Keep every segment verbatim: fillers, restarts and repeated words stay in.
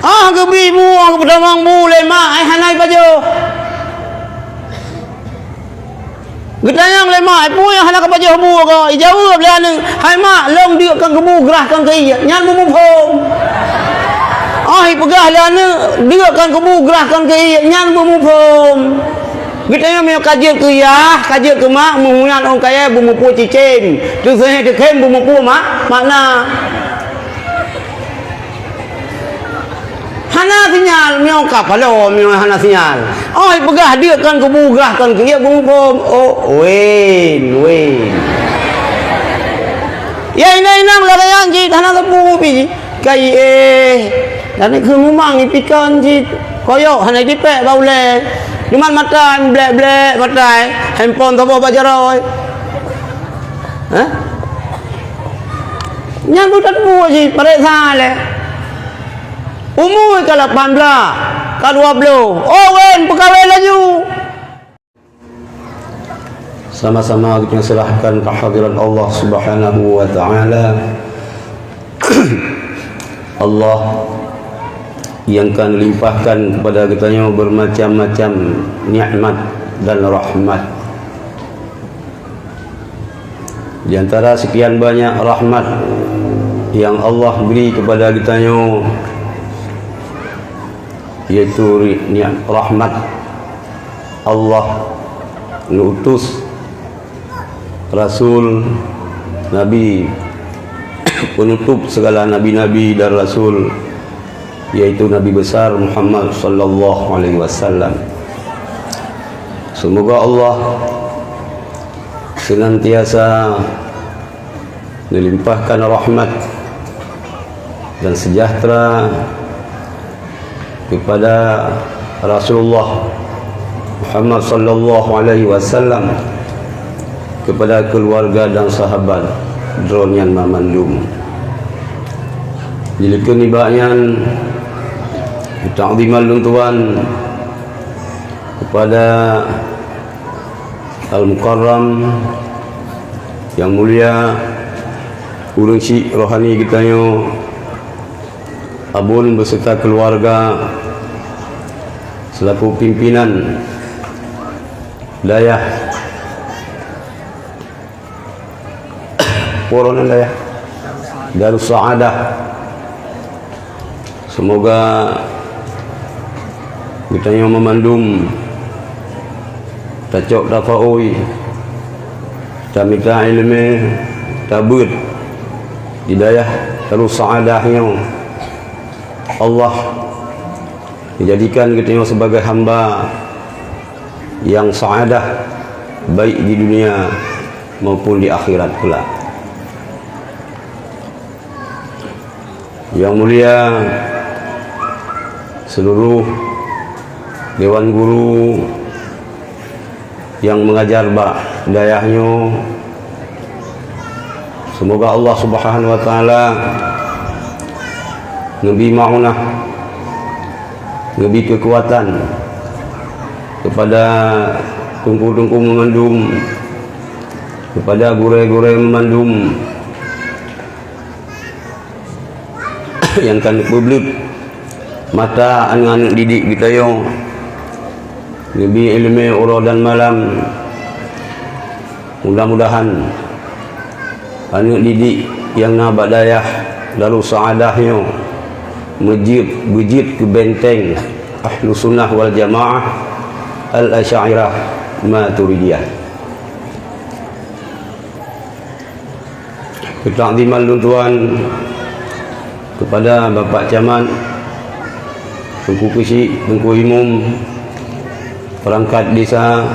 Ah, geubri bu, ah, geupeutamong bu lé mak, ai hana ipajoh. Geutanyong lé mak, "Peue nyang hana kapajoh bu ko?" Ijaweueb lé aneuk, "Hai mak, lôn deuk kon keu bu, grah kon keu ié." Nyan beumuphom. Oh, ipeugah lé aneuk, "Deuk kon keu bu, grah kon keu ié." Nyan beumuphom. Geutanyong meunyoe ka jeuet keu yah, ka jeuet keu mak, meuhunat ôn kayèe beumuphom cicém. Teuseuhé teukhém beumuphom ma-, makna. Hana sinyal, meunyoe ka paloe, meunyoe hana sinyal. Oh, ipeugah deuk kon keu bu, grah kon keu ié, beumuphom. Oh, wen, wen. Ya, inong-inong lagèe nyan cit, hana sapeue pih. Ka ié, dan keu mumang ipikon cit. Koyok hana jipèk bak ulèe. Cuma mata blek-blek, mata handphone saboh bak jaroe. Hah? Nyan buet that buet jih, pareksa lé. Umu ka lapan blah, ka dua ploh. Oh, wen, peukawén laju. Sama-sama kita serahkan kehadiran Allah Subhanahu wa Ta'ala. Allah yang akan limpahkan kepada kita nyoe bermacam-macam nikmat dan rahmat. Di antara sekian banyak rahmat yang Allah beri kepada kita nyoe, yaitu ri-, niat rahmat Allah mengutus Rasul, Nabi, penutup segala nabi-nabi dan rasul, yaitu Nabi besar Muhammad sallallahu alaihi wasallam. Semoga Allah senantiasa melimpahkan rahmat dan sejahtera kepada Rasulullah Muhammad sallallahu alaihi wasallam, kepada keluarga dan sahabat droeneuh nyan mamandum. Jilikeue nibak nyan, takziman lôn tuan kepada Al-Mukarram, yang mulia, ureueng syik rohani geutanyoe, Abon beserta keluarga selaku pimpinan dayah, poronan dayah Darus Saadah. Semoga geutanyoe mamandum tacok tafaui, tamita ileumé, tabeuet di dayah Darus Saadah nyoe. Allah menjadikan geutanyoe sebagai hamba yang saadah, baik di dunia maupun di akhirat kelak. Yang mulia seluruh dewan guru yang mengajar bak dayah nyoe, semoga Allah Subhanahu wa Taala neubi maunah, neubi keukuatan kepada teungku-teungku meumandum, kepada gurée-gurée meumandum, nyang ka neupeubleuet mata aneuëk-aneuëk didik geutanyoe, neubi iéleumé uroe dan malam. Mudah-mudahan aneuëk didik nyang na bak dayah Darus Saadah nyoe meujeuet, beujeuet keu benteng Ahlussunnah wal Jamaah, Al-Asy'ariyah, Maturidiyah. Keutakziman lôn tuan kepada Bapak Camat, Teungku Keuchik, Teungku Imum, perangkat desa,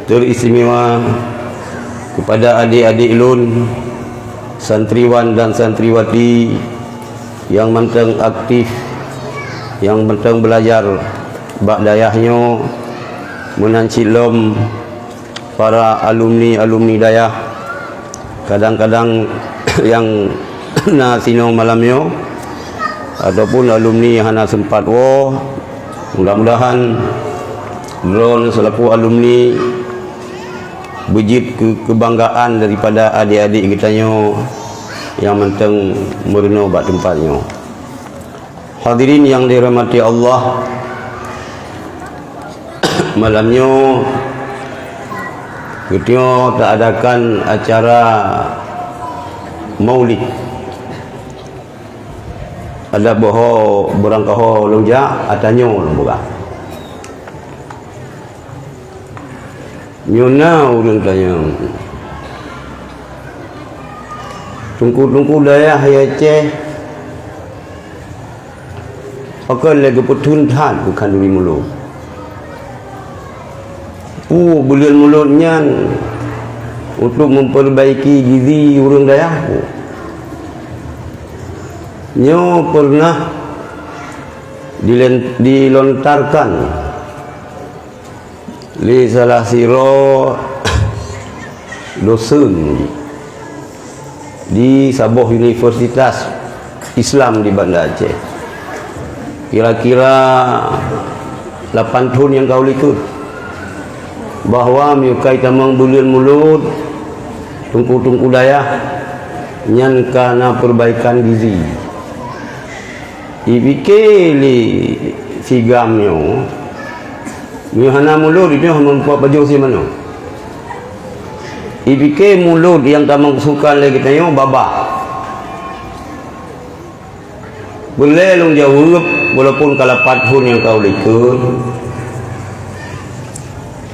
teristimewa kepada adik-adik lôn, santriwan dan santriwati nyang mantong aktif, nyang mantong beulajar bak dayah nyoe, meunan cit lom para alumni-alumni dayah, kadang-kadang nyang na sinong malam nyoe, ataupun alumni hana sempat woe. Mudah-mudahan droeneuh selaku alumni beujeuet keu keubanggaan daripada adik-adik geutanyoe nyang mantong meurunoe bak teumpat nyoe. Hadirin yang dirahmati Allah, malam nyoe geutanyoe taadakan acara Maulid. Adak boh ho beurangkaho lôn jak, ata nyoe lôn peugah. Nyoe na ureuëng tanyong, teungku-teungku dayah di Aceh, pakon lé geupeutheun that keu khanduri mulod? Peue buleuen mulod nyan untuk memperbaiki gizi ureuëng dayah? Nyoe pernah dilen-, dilontarkan lé salah sidroe dosen di saboh universitas Islam di Banda Aceh. Kira-kira lapan thon nyang ka u likot, bahwa meunyoe ka itamong buleuen mulod, teungku-teungku dayah nyan ka na perbaikan gizi. Ipike lé si GAM nyoe, meunyoe hana mulod, itu hana meupat pajoh si manoe. Ipike mulod nyang tamaksudkan lé geutanyoe babah. Peureulée lôn jaweueb, walaupun ka lapan thon nyang ka u likot,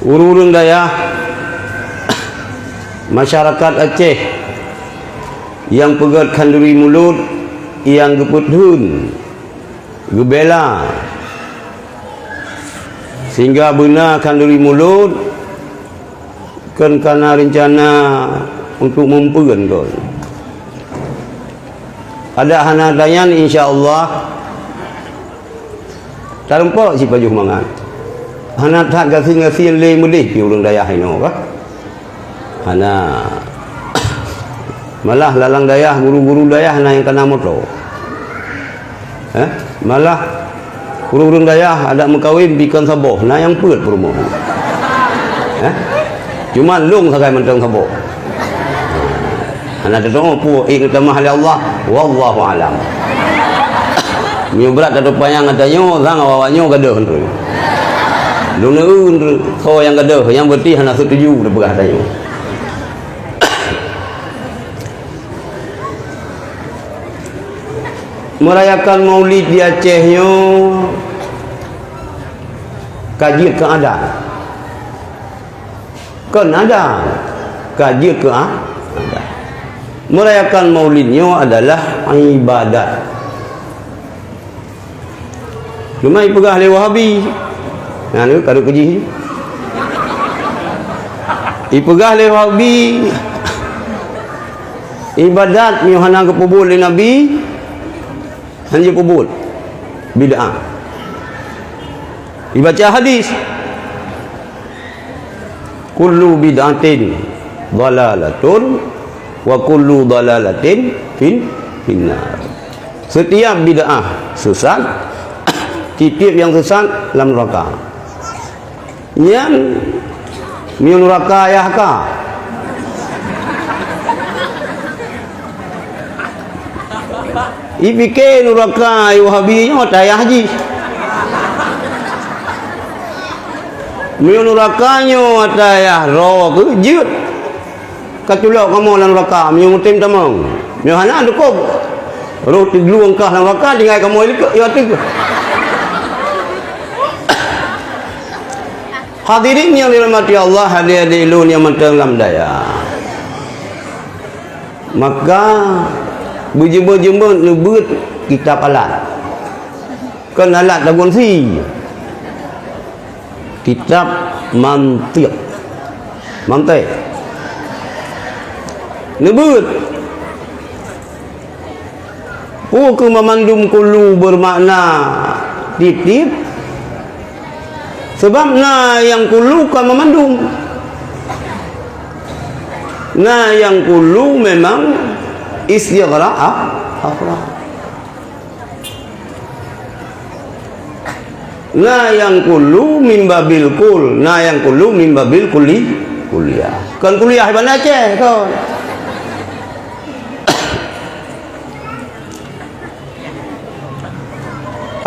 ureuëng-ureuëng dayah, masyarakat Aceh nyang peugét khanduri mulod nyang geupeutheun, geubela, sehingga beuna khanduri mulod, kon kana reuncana untuk meumpeuen kon. Adak hana tanyan, insya Allah, tareumpok sipajoh mangat. Hana that gasien-gasien lé meudeh pih ureuëng dayah inoe kah? Hana. Malah lalang dayah, guru-guru dayah na nyang kana moto. Eh? Malah ureuëng-ureuëng dayah adak meukawen bikon saboh, na nyang peuet peurumoh. Eh? Cuma lông sagai mantong saboh. Hana teutuoh peue, eh, geutamah lé Allah, wallahu alam. Meunyoe brat tatupanyang geutanyoe, sang awak-awak nyoe gadôh nyoe. Lôn eu nyoe, soe nyang gadôh, nyang beutih hana setuju teupeugah tanyoe. Meurayakan Maulid di Aceh nyoe ka jeuet keu adat. Kon adat, ka jeuet keu a-, adat. Meurayakan Maulid nyoe adalah ibadat. Cuma ipeugah lé Wahabi. Nah, ni ka duek keujih. Ipeugah lé Wahabi, ibadat nyoe hana geupeubuet lé Nabi, hana geupeubuet. Bid'ah. Ibaca hadis. Kullu bid'atin dhalalatun wa kullu dhalalatin fin-, finnar. Setiap bid'ah sesat, tiep-tiep nyang sesat lam neuraka. Nyan meunyoe neuraka ayah ka. Ipike neuraka Wahabi nyoe ata ayah jih. Meunyoe neuraka nyoe ata ayah droe keuh jeuet. Ka tulok kamoe lam neuraka, meunyoe mutem tamong. Meunyoe hana, dukub. Roh teuglueng kah lam neuraka, tinggai kamoe likot, ya teuh. Hadirin yang dirahmati Allah, adik-adik lôn nyang mantong lam dayah. Maka, beujeuet-jeuet neubeuet kitab alat. Kon alat tagunsi. Kitab mantiq. Mantiq. Neubeuet. Peue keuh meumandum kullu beumakna tiep-tiep? Sabab na nyang kullu kon meumandum. Na nyang kullu memang istighraq af-, afrad. Na nyang kullu mimbabil kul, na nyang kullu mimbabil kulli-, kulliyah. Kon kuliah Banda Aceh, kon.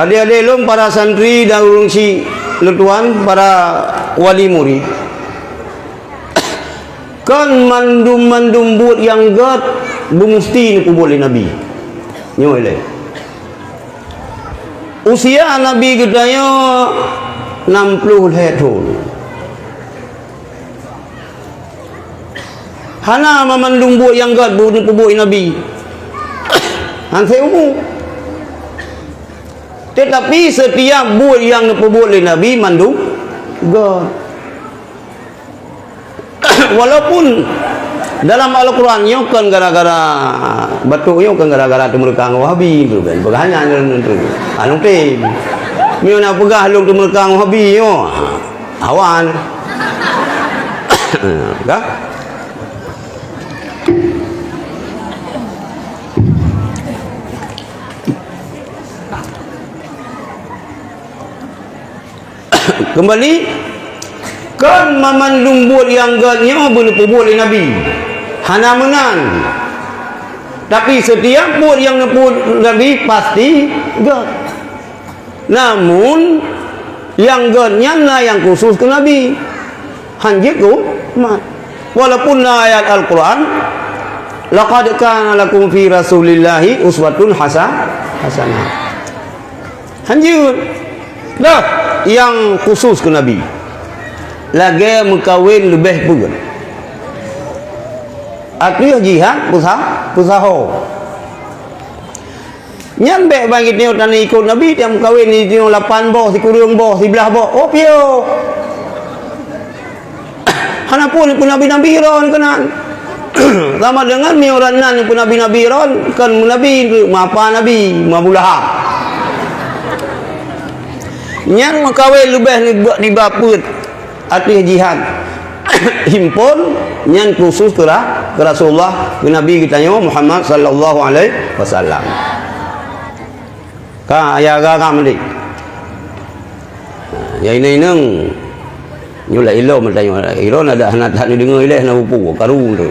Adék-adék lôn, para santri dan ureuëng chik lôn tuan, para wali murid. Kon mandum-mandum buet nyang gét beumusti neupeubuet lé Nabi. Nyoe lé. Usia Nabi geutanyoe nam ploh lhée thon. Hana mandum buet nyang gét bu-, neupeubuet Nabi. Han sé umu. Tetapi setiap buet nyang neupeubuet lé Nabi mandum gét. Walaupun dalam Al-Quran nyoe kon gara-gara batuk nyoe kon gara-gara teumeureuka ngon Wahabi tu kan. Peugah hanya nyoe tu. Anu tem. Nyoe nak peugah lôn teumeureuka ngon Wahabi nyoe. Awan. Dah? Keumbali, kon mandum buet nyang gét nyoe beuneupeubuet lé Nabi. Hana meunan. Tapi setiap buet nyang neupeubuet Nabi pasti gét. Namun, nyang gét nyan na nyang khusus keu Nabi. Han jeuet keu umat. Walaupun na ayat Al-Quran, "Laqad kana lakum fi Rasulillahi uswatun hasa-, hasanah." Han jeuet. Dah, nyang khusus keu Nabi. Lagée meukawen leubeh peue. Ateueh jihad peusa-, peusaho. Nyan bék ban geutanyoe taneuk ikot Nabi, tiep meukawen geutanyoe lapan boh, sikureueng boh, siblaih boh. Oh, piôh! Hana peue peunabi-nabi droen keunan. Sama deungon meunyoe droen nan peunabi-nabi droen, kon meunabi, meuapa Nabi, Abu Lahab. Nyan meukawen leubeh nibak, nibak peuet. Ateueh jihad. Himpon nyan khusus keu Ra-, keu Rasulullah, keu Nabi geutanyoe Muhammad sallallahu alaihi wasallam. Ka, ya, ga, ga, meudik. Ha, ya, inong-inong. Nyoe lah ilom tanyoe. Ilôn ada hana that neudeungoe ilée na bupu, karu tu.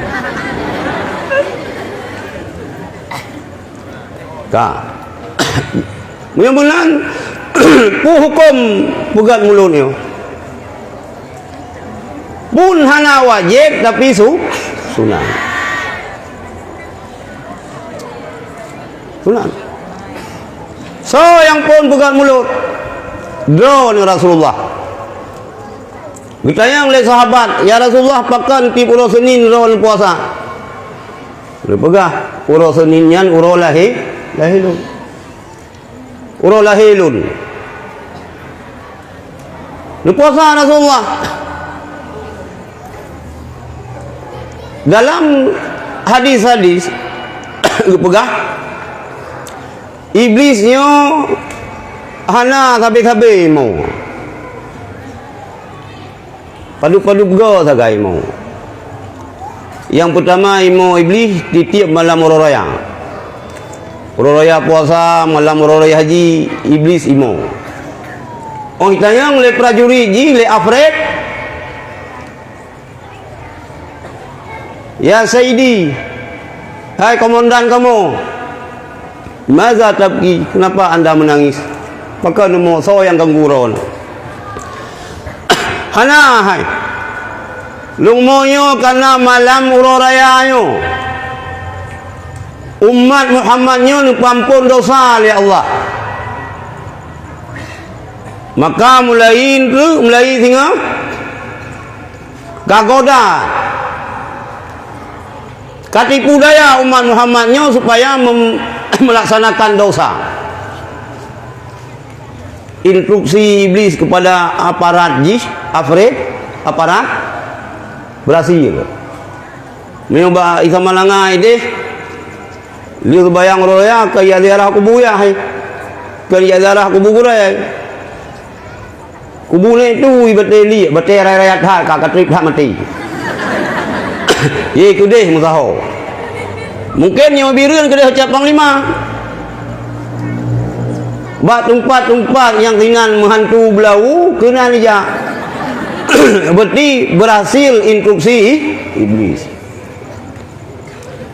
Ka. Meunyoe meunan, peue huköm peugét mulod nyoe? Pun hana wajéb, tapi su-, sunat. Sunat. Soe nyang phon peugét mulod? Droeneuh Rasulullah. Geutanyong lé sahabat, "Ya Rasulullah, pakon tiep uroe Senin droeneuh puasa?" Geupeugah, "Uroe Senin nyan uroe lahé, lahé lôn." Uroe lahé lôn. Neupuasa Rasulullah. Dalam hadis-hadis geupeugah, Iblis nyoe hana sabe-sabe imo. Padub-padub goe sagai imo. Nyang peutama imo Iblih tiep-tiep malam uroe raya. Uroe raya puasa, malam uroe raya haji, Iblih imo. Óh jitanyong lé prajurit jih, lé Afret, "Ya Sayyidi, hai komandan kamoe, maza tabki? Kenapa anda menangis? Pakon neumo, soe nyang ganggu droeneuh?" "Hana, hai. Lôn mo nyoe kareuna malam uroe raya nyoe. Umat Muhammad nyoe neupeuamphon dosa lé Allah. Maka mulai treuk, mulai singoh, kagoda, katipu daya umat Muhammad nyoe supaya mem-, melaksanakan dosa." Instruksi Iblis kepada aparat jih, Afret, aparat, berhasil. Meunyoe bak Isa Malanga ideh, lheueh seumayang uroe raya, ka jiziarah kubu yah, hai. Ka jiziarah kubu gurée. Kubu nyan tu batée liek, batée raya-raya that, ka, ka treb that maté. Ye keudeh meusaho. Mungken nyoe Bireuen keudeh cap panglima. Bak teumpat-teumpat nyang sinan meuhantu beulawu keunan ijak. Berarti berhasil instruksi Iblis.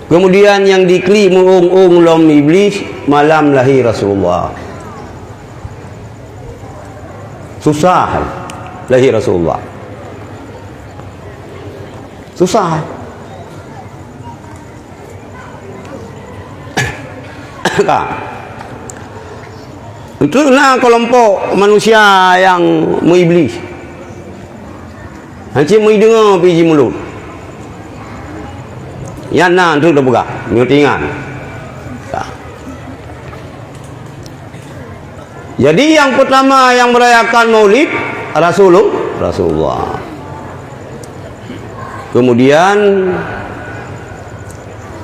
Kemudian nyang diklik meuong-ong lom Iblih malam lahé Rasulullah. Susah lahé Rasulullah. Susah. Ka. Enteuk na keulompok manusia nyang meuiblih. Hanci meuideungoe pih jimulot. Nyan na enteuk teupeugah, nyoe tingan. Ka. Jadi, yang pertama yang merayakan Maulid Rasulul-, Rasulullah. Kemudian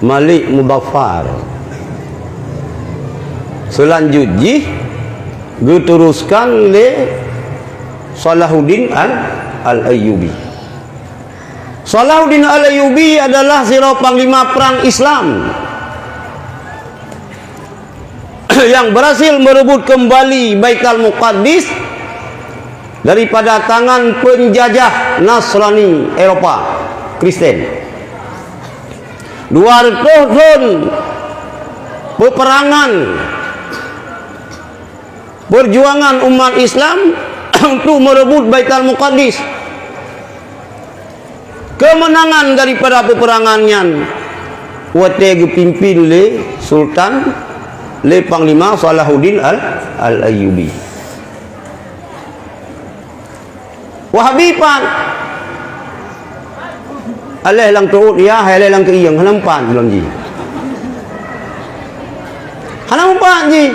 Malik Muzaffar. Selanjut jih geuteruskan lé Salahuddin Al-, Al-Ayyubi. Salahuddin Al-Ayyubi adalah sidroe panglima perang Islam yang berhasil merebut kembali Baitul Muqaddis daripada tangan penjajah Nasrani Eropa, Kristen. Dua ratus thon peperangan, perjuangan umat Islam untuk merebut Baitul Muqaddis. Keumeunangan daripada peperangan nyan watée geupimpin lé Sultan, lé Panglima Salahuddin Al-, Al-Ayyubi. Wahabi pat? Aléh lam teuôt ya, hai aléh lam keuieng, hana meupat lom jih. Hana meupat jih.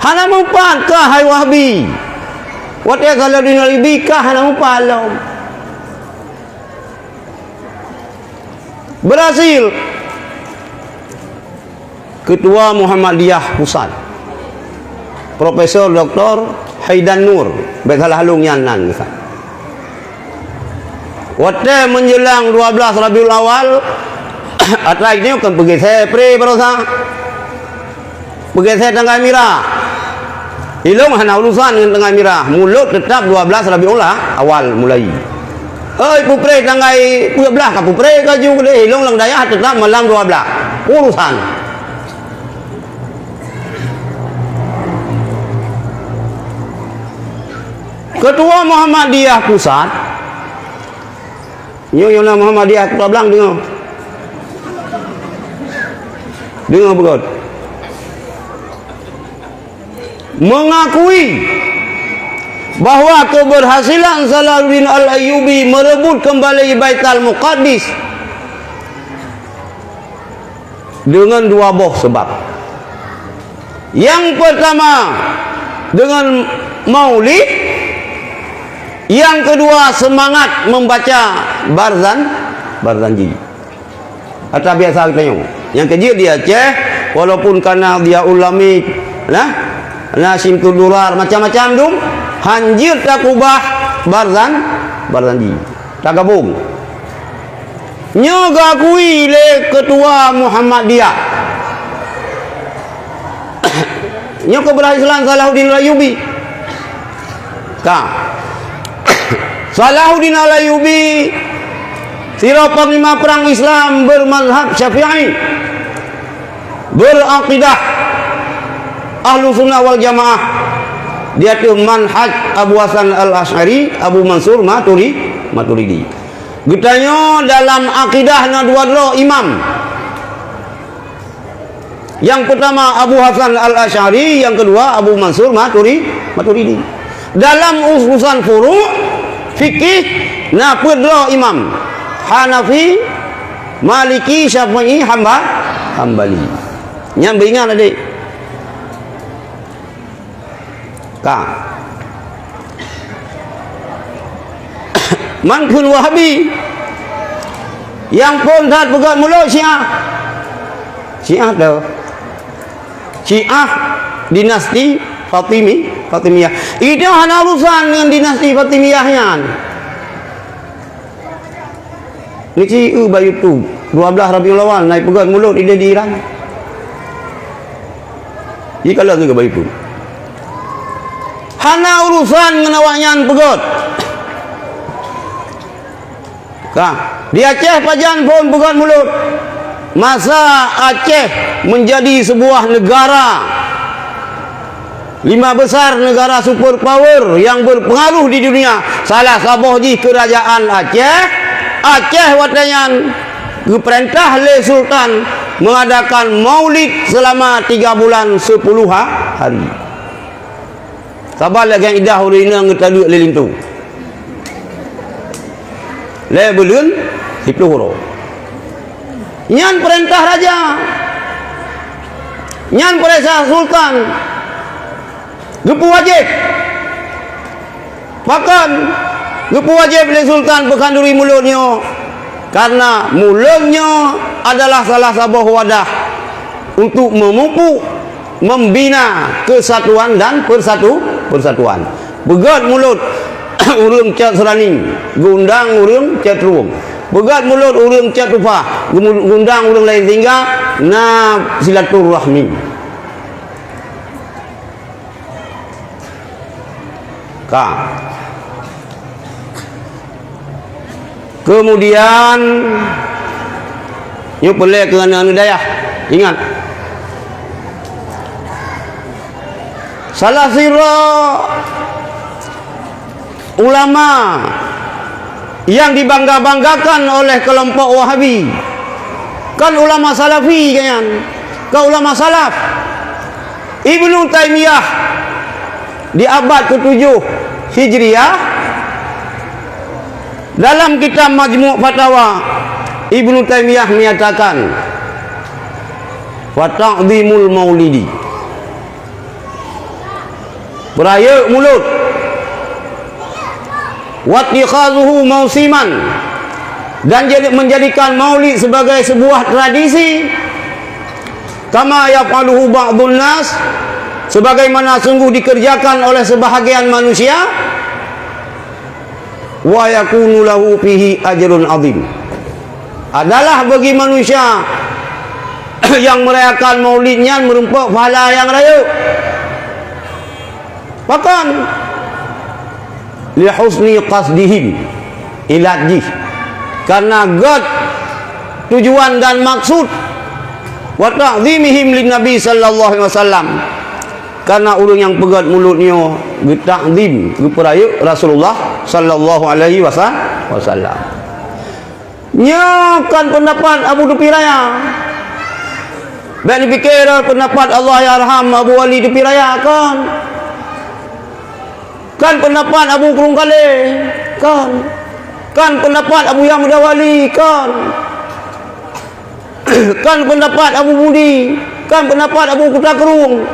Hana meupat kah hai Wahabi? Watée Salahuddin Ayyubi kah hana meupat lom. Berhasil Ketua Muhammadiyah Pusat, Profesor Doktor Haidan Nur, bék salah lôn nyan nan. Watée menjelang dua belas Rabiul Awal, atra nyoe kan peugeusée pré baroesa. Peugeusée tanggai mirah. Ilong hana urusan ngon tanggai mirah. Mulot teutap dua belas Rabiul Awal mulai. Oi, pupreh tanggai dua belas ka pupreh ka ju keudeh. Ilong lam dayah teutap malam dua belas. Urusan. Ketua Muhammadiyah Pusat, nyoe nyang na Muhammadiyah Kota Blang deungoe. Deungoe beugöt. Mengakui bahwa keberhasilan Salahuddin Al-Ayyubi merebut kembali Baitul Muqaddis dengan dua boh sebab. Yang pertama, dengan maulid. Yang kedua, semangat membaca Barzan, Barzanji. Ata biasa geutanyoe. Nyang keujeuet di Aceh, walaupun kana Diaul Lamik, nah, na Syamsul Durar, macam-macam dum, hanjeuet takubah Barzan, Barzanji. Tagabong. Nyoe geuakui lé Ketua Muhammadiyah. Nyoe keubeurhasilan Salahuddin Al-Ayyubi. Ka. Salahuddin Al-Ayyubi, sidroe panglima prang Islam beurmazhab Syafi'i, beurakidah Ahlussunnah wal Jamaah di ateueh manhaj Abu Hasan Al-Asy'ari, Abu Mansur Maturi-, Maturidi. Geutanyoe dalam akidah na dua droe imam. Nyang peutama Abu Hasan Al-Asy'ari, nyang keudua Abu Mansur Maturi-, Maturidi. Dalam urusan furu' fikih na peuet droe imam, Hanafi, Maliki, Syafi'i, Hamba-, Hambali. Nyan beuingat adik. Ka. Mangkheun Wahabi, nyang phon that peugöt mulod Syiah. Syiah tu. Syiah dinasti Fatimi, Fatimiyah. Itu hana urusan dengan dinasti Fatimiyah nyan. Niki eu bak YouTube, dua belas Rabiul Awal, na ipeugöt mulod ideh di Iran. Jikalon keu bak YouTube. Hana urusan ngon awaknyan peugöt. Ka, di Aceh pajan phon peugöt mulod. Masa Aceh menjadi sebuah negara, Lima besar negara superpower yang berpengaruh di dunia, salah saboh jih Kerajaan Aceh. Aceh watée nyan geupeurintah lé sultan mengadakan maulid selama tiga bulan sepuluh ha-, hari. Saban lagée idah ureuëng inong geutaleuek lé linto. Lhée buleuen siploh uroe. Nyan peurintah raja. Nyan peurintah sultan. Geupeuwajéb. Pakon geupeuwajéb lé sultan peukhanduri mulod nyoe? Karena mulod nyoe adalah salah saboh wadah untuk memupuk, membina kesatuan dan persatu-, persatuan. Peugét mulod ureuëng Cot Seuraning, geuundang ureuëng Cot Rueng. Peugét mulod ureuëng Cot Tufa, geumu-, geuundang ureuëng laén, sehingga na silaturahmi. Ka. Kemudian, nyoe peureulée keu aneuk-aneuk dayah. Ingat, salah sidroe ulama yang dibangga-banggakan oleh kelompok Wahabi, kan ulama Salafi nyan, kan ulama Salaf. Ibnu Taimiyah di abad ketujuh Hijriah, dalam kitab Majmu' Fatawa, Ibnu Taimiyah menyatakan, "Wa ta'zimul maulidi," peurayeuk mulod, "wattikhazuhu mausiman," dan jadi, menjadikan maulid sebagai sebuah tradisi, "kama yaf'aluhu ba'dun nas," sebagaimana sungguh dikerjakan oleh sebahagian manusia, "wa yakunu lahu fihi ajrun azim," adalah bagi manusia yang merayakan maulid nyan meureumpok pahala nyang rayeuk. Pakon? "Li husni qasdihim," ilat jih, karena gét tujuan dan maksud, "wa ta'zimihim lin Nabi sallallahu alaihi wasallam," karena ureuëng nyang peugét mulod nyoe geutakzim, geupeurayeuk Rasulullah sallallahu alaihi wasa-, wasallam. Nyoe kon peundapat Abu Dupi Raya. Bék neupiké peundapat Allahyarham Abu Wali Dupi Raya, kon. Kon peundapat Abu Krueng Kalé, kon. Kon peundapat Abu Yahya Muda Wali, kon. Kon peundapat Abu Budi, kon peundapat Abu Kuta Krueng.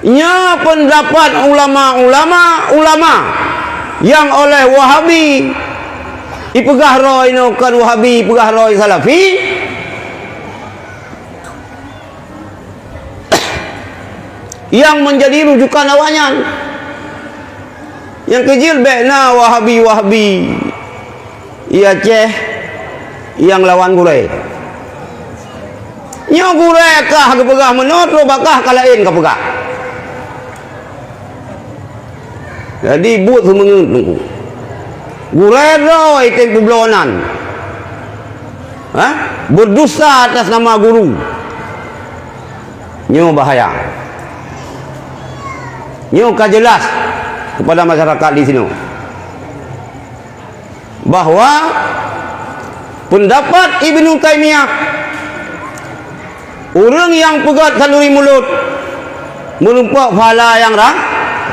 Nyoe peundapat ulama-ulama, ulama nyang oleh Wahabi ipeugah droe inoe kon Wahabi, ipeugah droe Salafi, nyang menjadi rujukan awaknyan. Nyang keujeuet bék na Wahabi-Wahabi i Aceh nyang lawan gurée. Nyoe gurée kah geupeugah meunoe, trok bak kah ka laén ka peugah. Jadi, buet seumeungeut Teungku. Gurée droe item peubloe nan. Ha? Berdusta atas nama guru. Nyoe bahaya. Nyoe ka jelas kepada masyarakat di sinoe bahwa pendapat Ibnu Taimiyah, ureuëng nyang peugét khanduri mulod meureumpok pahala nyang ra-,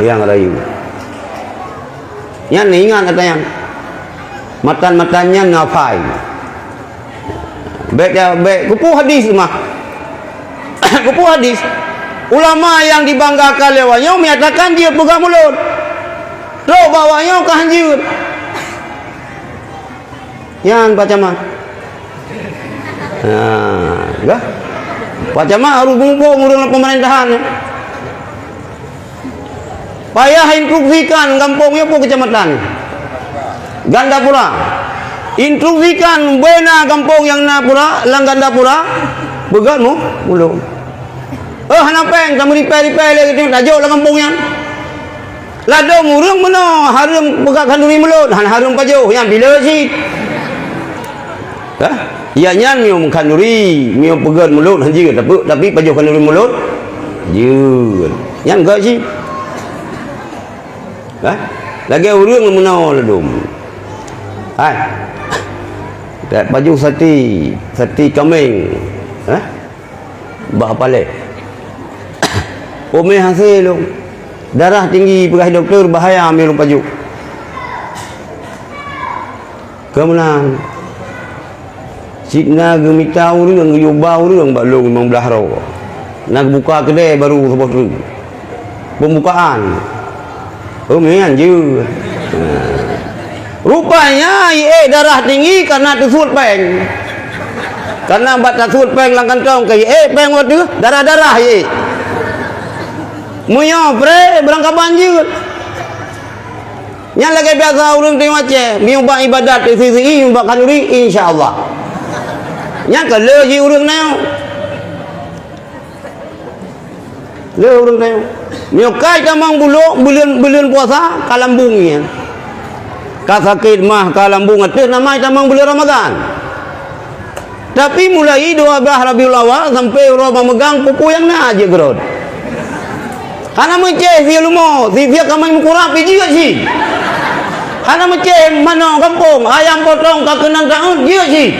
nyang rayeuk. Nyan ingat ata nyan. Matan-matan nyan ngafai. Bék, bék, keupeue hadis mah. Keupeue hadis. Ulama nyang dibanggakan lé awak nyoe menyatakan jeuet peugah mulod. Trok bak awak nyoe ka hanjeuet. Nyan Pak Camat. Ha, dah. Pak Camat harus muphom ureuëng lam pemerintahan, ya. Payah instruksikan gampông nyoe peue kecamatan. Gandapura. Instruksikan bubena gampông nyang na pura, lam Gandapura, peugét mu-, mulod. Oh, hana péng, tameuripée-ripée lé geutanyoe, tajok lam gampông nyan. Ladôm ureuëng meunoe hareuem peugét khanduri mulod, hana hareuem pajoh, nyan bila cit. Hah? Ya nyan miyueb khanduri, miyueb peugét mulod, hanjeuet, tapi, tapi pajoh khanduri mulod, jeuet. Nyan gak cit. Hah? Lagèe ureueng meunoe ladôm. Hai. Tak pajoh sati, sati kaméng. Hah? Bah palèe. Peumèh hasé lôn. Darah tinggi peugah dokto bahaya meu lôn pajoh. Keu meunan, cit na geumita ureueng, geuyue ba ureueng bak lôn limong blaih droe. Na geubuka keudè baru saboh treuk. Peumbukaan. Oh, meunan jeuet. Rupanya, ié darah tinggi karena teusuet péng. Karena bak tasuet péng lam kantong keu ié péng watèe darah-darah ié. Meunyoe pré, beurangkaban jeuet. Nyan lagèe biasa ureueng teurimong Aceh, meunyoe bak ibadat isi-isi, meunyoe bak khanduri, insya Allah. Nyan ka le jih ureueng nyoe. Le ureueng nyoe. Meunyoe ka itamong bulôk, buleuen, buleuen puasa, ka lambung nyan. Ka sakét mah, ka lambung ateueh, nama itamong buleuen Ramadhan. Tapi mulai dua belas Rabiul Awal sampai uroe bak meugang, peue-peue nyang na jeuet keurot. Hana meucéh sie leumo, sie-sie kaméng meukurab jeuet cit. Hana meucéh manok gampông, ayam potong ka keunong taeut jeuet cit.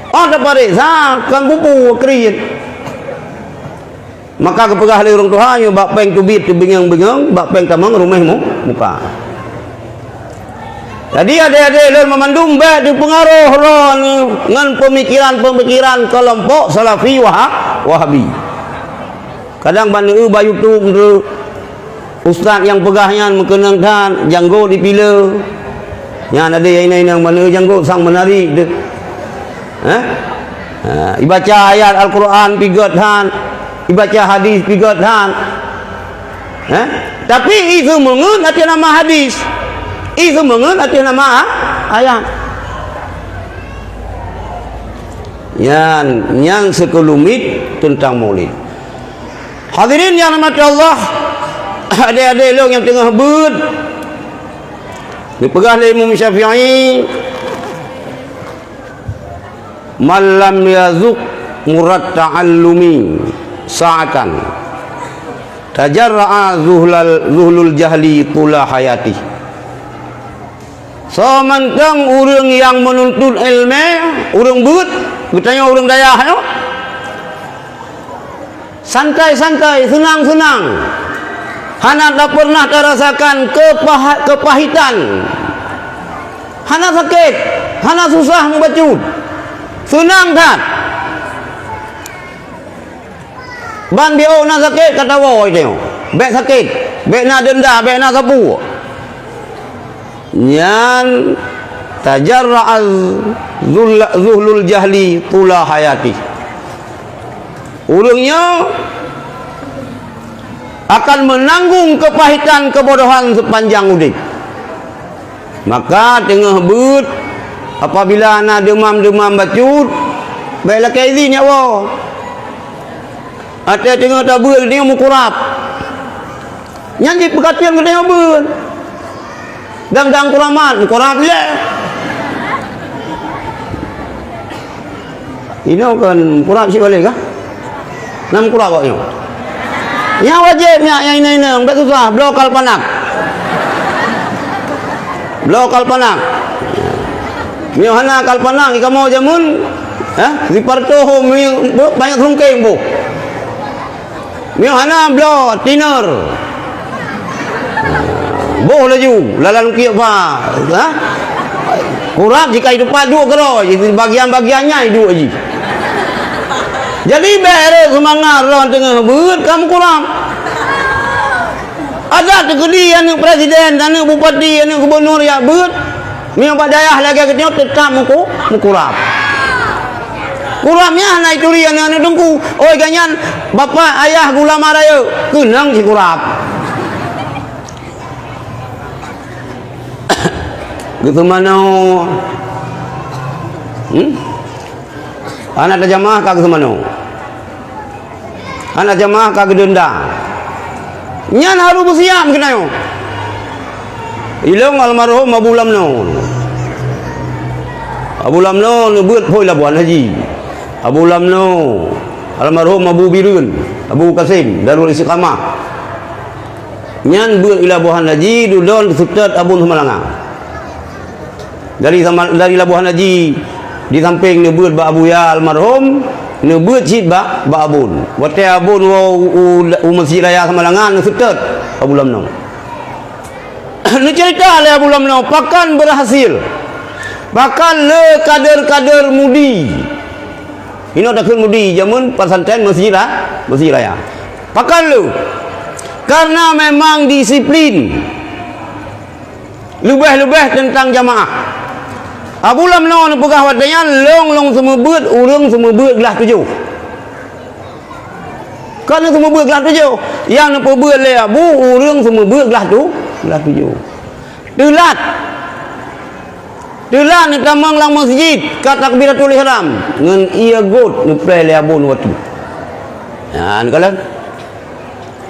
Oh, tapareksa kan peue-peue kriet. Maka geupeugah lé ureueng tuha nyoe bak péng teubiet teubinyong-binyong, bak péng tamong ruméh mu-, muka. Jadi, adék-adék lôn meumandum bèk teupeungaroh droeneuh ngon peumikiran-peumikiran keulompok Salafi Waha-, Wahabi. Kadang ban eu bak YouTube tu, ustaz nyang peugah nyan meukeunong that, janggot dipile. Nyan ada nyang inong-inong ban eu janggot sang meunari deuh. Hah? Ha, ibaca ayat Al-Quran pih gét that, ibaca hadis pih gét that. Hah? Tapi i seumeungeut ateueh nama hadis. I seumeungeut ateueh nama a-, ayat. Nyan, nyan seukeulumit teuntang Maulid. Hadirin nyang rahmati Allah, adék-adék lôn nyang teungoh beuet, geupeugah lé Imam Syafi'i, "Man lam yazuq murat ta'allumi sa'atan, tajarra'a zuhlal, zuhlul jahli tula hayati." Soe mantong ureueng nyang meununtut iéleumé, ureueng beuet, geutanyoe ureueng dayah nyoe, santai-santai, seunang-seunang. Hana tapeureunah tarasakan keupaha-, keupahitan. Hana sakét, hana susah meubacut. Seunang that. Ban biôh na sakét ka tawoe teuh. Bèk sakét, bèk na deunda, bèk na sapeue. Nyan tajarra'a zuhla-, zuhlul jahli tula hayati. Ureueng nyoe akan meunanggong keupahitan keubodohan seupanjang udép. Maka teungoh beuet, apabila na deumam-deumam bacut, bèk lakèe idhin jak woe. Watèe teungoh tabeuet geutanyoe meukurab. Nyan jih peukateueng geutanyoe beuet. Dang-dang kuramat, meukurab lé. Inoe kan meukurab cit balek kah? Na meukurab awak nyoe. Nyang wajéb nyak nyang inong-inong, bèk susah, bloe kalpanak. Bloe kalpanak. Meunyoe hana kalpanak, di kamoe jameun, eh, di parto ho, mi-, banyak selungkeng boh. Meunyoe hana, bloe thinner. Boh laju, lalan ukiek fa. Ha? Kurab jika itu pat duek keudroe, bagian-bagian nyan duek jih. Jadi, bèk rhot seumangat droe teungoh beuet ka meukurab. Adak teukeudi aneuk presiden, aneuk bupati, aneuk gubunur jak beuet. Meunyoe bak dayah lagèe geutanyoe teutap meuku-, meukurab. Kurab nyan hana jituri aneuk-aneuk teungku. Oi, gobnyan bapak, ayah, ulama rayeuk, keunong sikurab. Geuseumanoe. Hmm? Hana tajamaah ka geuseumanoe. Hana jamaah ka geudeunda. Nyan harôh beusiab keunoe. Ilôn almarhum Abu Lamno. Abu Lamno neubeuet phôi labuan haji. Abu Lamno, almarhum Abu Bireuen. Abu Kasim, Darul Istiqamah. Nyan beuet i Labuhan Haji, dudoe seutôt Abon Samalanga. Dari Sama-, dari Labuhan Haji, di sampéng neubeuet bak Abuya almarhum, neubeuet cit bak, bak Abon. Watée Abon woe u, u, u Meuseujid Raya Samalanga, neuseutôt Abu Lamno. Neuceurita lé Abu Lamno, pakon beurhasil, pakon le kader-kader mudi. Inoe takheun mudi, jameun pesantren Meuseujid Ra-, Meuseujid Raya. Pakon le? Karena memang disiplin. Leubeh-leubeh teuntang jamaah. Abu Lamno neupeugah watée nyan, lôn, lôn seumeubeuet, ureuëng seumeubeuet glah tujoh. Kon seumeubeuet glah tujoh. Nyang neupeubeuet lé Abu, ureuëng seumeubeuet glah tu, glah tujoh. Teulat. Teulat neutamong lam meuseujid, ka takbiratul ihram. Ngon ié gôt neupreh lé Abon watée. Nyan, neukalon.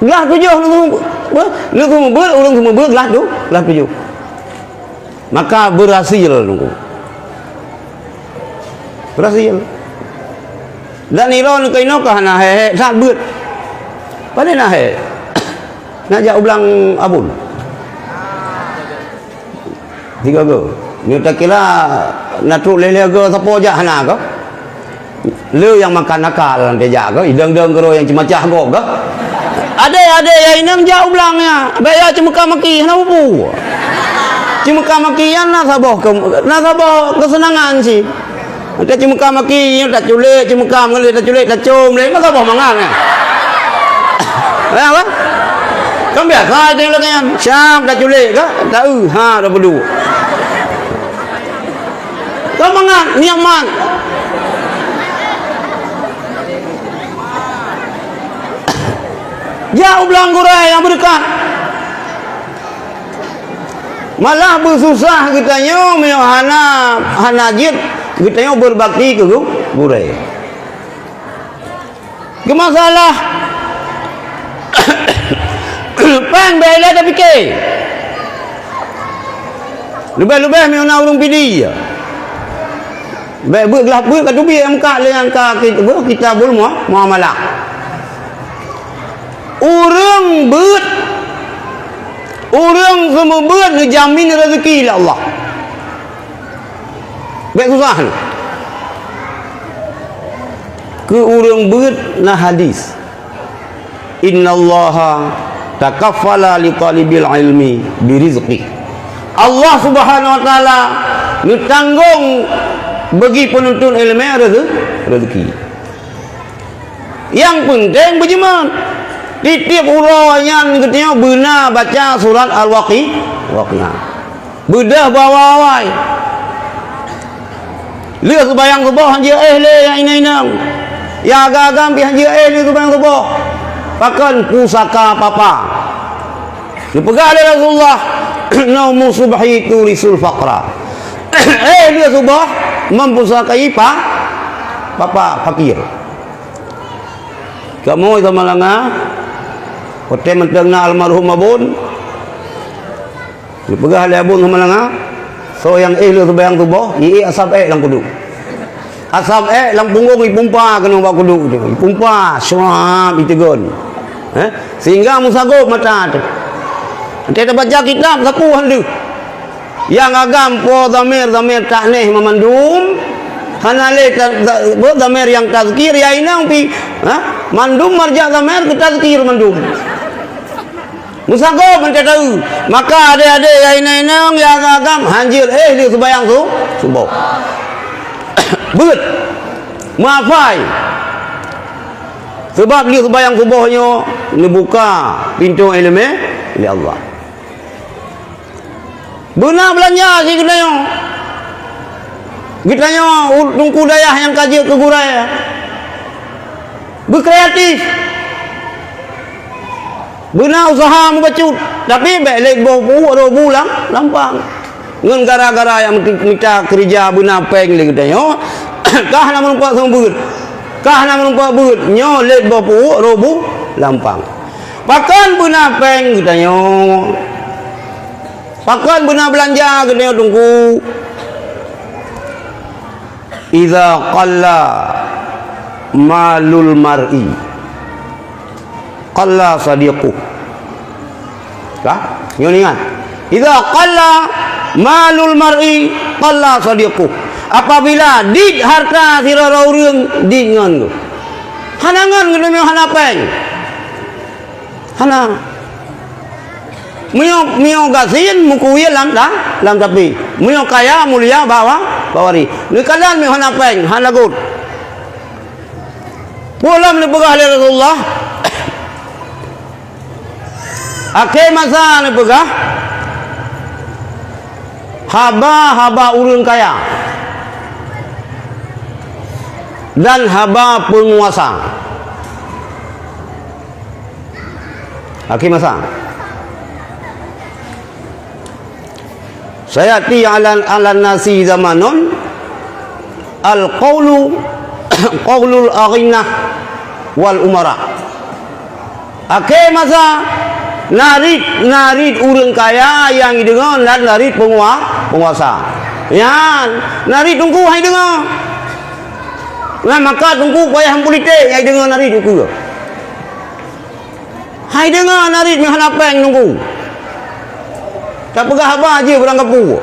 Glah tujoh neuseumeubeuet, neuseumeubeuet, ureuëng seumeubeuet glah tu, glah tujoh. Maka beurhasil nunggu. Beurhasil. Dan iron keunoe ka hana hék-hék that beuet. Pane na hék? Na jak u blang Abon. Tiga go. Nyoe takira na trok lhée-lhée go sapo jak hana go. Le nyang makan nakal lam tejak go, idong-dong keudroe nyang ceumacah gob go. Adé-adé nyang inong jak u blang nyan, bék ya ceumeuka maki hana upu. Ceumeuka maki nyan na saboh ke, na saboh keuseunangan cit. Ata ceumeuka maki, nyoe taculék, ceumeuka meulék, taculék, tacom lé, masa boh mangat nyan. Ya, apa? Kan biasa tengok lagée nyan. Siap taculék ka, taeu, ha, dah bedu. Kan mangat, nikmat. Jak u blang gurée nyang beudeukat. Malah beususah geutanyoe meunyoe hana, hana jeuet geutanyoe beubakti keu gu-, gurée. Keu masalah péng bék ilée tapike. Leubeh-leubeh meunyoe na ureuëng pidi. Bék beuet glah beuet ka teubiet meukat lé nyang ka ki-, beuet kitabul mua-, muamalah. Ureuëng beuet, ureuëng seumeubeuet neujamin rezeki lé Allah. Bék susah nyoe. Keu ureuëng beuet na hadis. Innallaha takaffala li talibil ilmi birizqi. Allah Subhanahu wa Taala neutanggong bagi peununtut iéleumé reze-, rezeki. Nyang peunteng beujeumeun. Tieb-tieb uroe nyan geutanyoe beuna baca surat Al-Waqi-, Waqiah. Beudôh bak awai-awai. Lheueh seubayang suboh han jeuet éh lé nyang inong-inong. Nyang agam-agam pih han jeuet éh lé seubayang suboh. Pakon? Pusaka papa. Neupeugah lé Rasulullah, "Naumu subhi turisul faqra." Éh lheueh suboh mempusakai pa-, papa fakir. Kamoe sama langa, watée mantong na almarhum Abon, geupeugah lé Abon sama langa, soe nyang éh lheueh seubayang suboh, jiék asab ék lam kuduk. Asab ék lam punggong jipumpa keunoe bak kuduk tu. Jipumpa, syuab, jiteugon. Eh? Sehingga meusagob mata tu. Watée tabaca kitab, sapeue han deuh. Nyang agam po dhamir, dhamir ta'nits mandum. Hana lé ta-, ta-, apa, dhamir nyang tazkir, ya inong pi. Ha? Mandum marja dhamir keu tazkir mandum. Meusagob mantong taeu. Maka adé-adé ya inong-inong ya agam-agam han jeuet éh lheueh seubayang su-, suboh. Beuet. Meuhafai. Sabab lheueh seubayang suboh nyoe neubuka pintoe iéleumé lé Allah. Beuna beulanja cit geutanyoe. Geutanyoe u-, teungku dayah nyang ka jeuet keu gurée. Beukreatif. Beuna useuha meubacut, tapi bék lé boh peuuek rôh bu lam, lampang. Ngon gara-gara nyang meuti-, mita keureuja beuna péng lé geutanyoe, ka hana meurumpok seumeubeuet. Ka hana meurumpok beuet, nyoe lé boh peuuek rôh bu lampang. Pakon beuna péng geutanyoe? Pakon beuna beulanja geutanyoe teungku? Idza qalla malul mar'i. qalla sadiquh. Ka? Nyoe ingat. Idza qalla malul mar'i qalla sadiquh. Apabila dit harta sidroe ureuëng, dit ngon geuh. Hana ngon geuh, hana péng. Hana. Meunyoe, meunyoe gasien meukuwir lam, lam, lam tapi. Meunyoe kaya mulia bak wa-, bak waréh. Neukalon meunyoe hana péng, hana lagot. Peue lom neupeugah lé Rasulullah? Akhé masa neupeugah, haba-haba ureuëng kaya dan haba peunguasa. Akhé masa. Sayati 'alan, 'alan nasi zamanun al-qaulu qaulul aghinna wal umara. Akhé masa, narit, narit ureuëng kaya nyang jideungoe dan narit peungua-, peunguasa. Nyan, narit teungku hai deungoe. Nah, maka teungku payah meupulitek nyang jideungoe narit teungku. Hai deungoe narit meuhana péng teungku. Tapeugah haba jih barang gapu.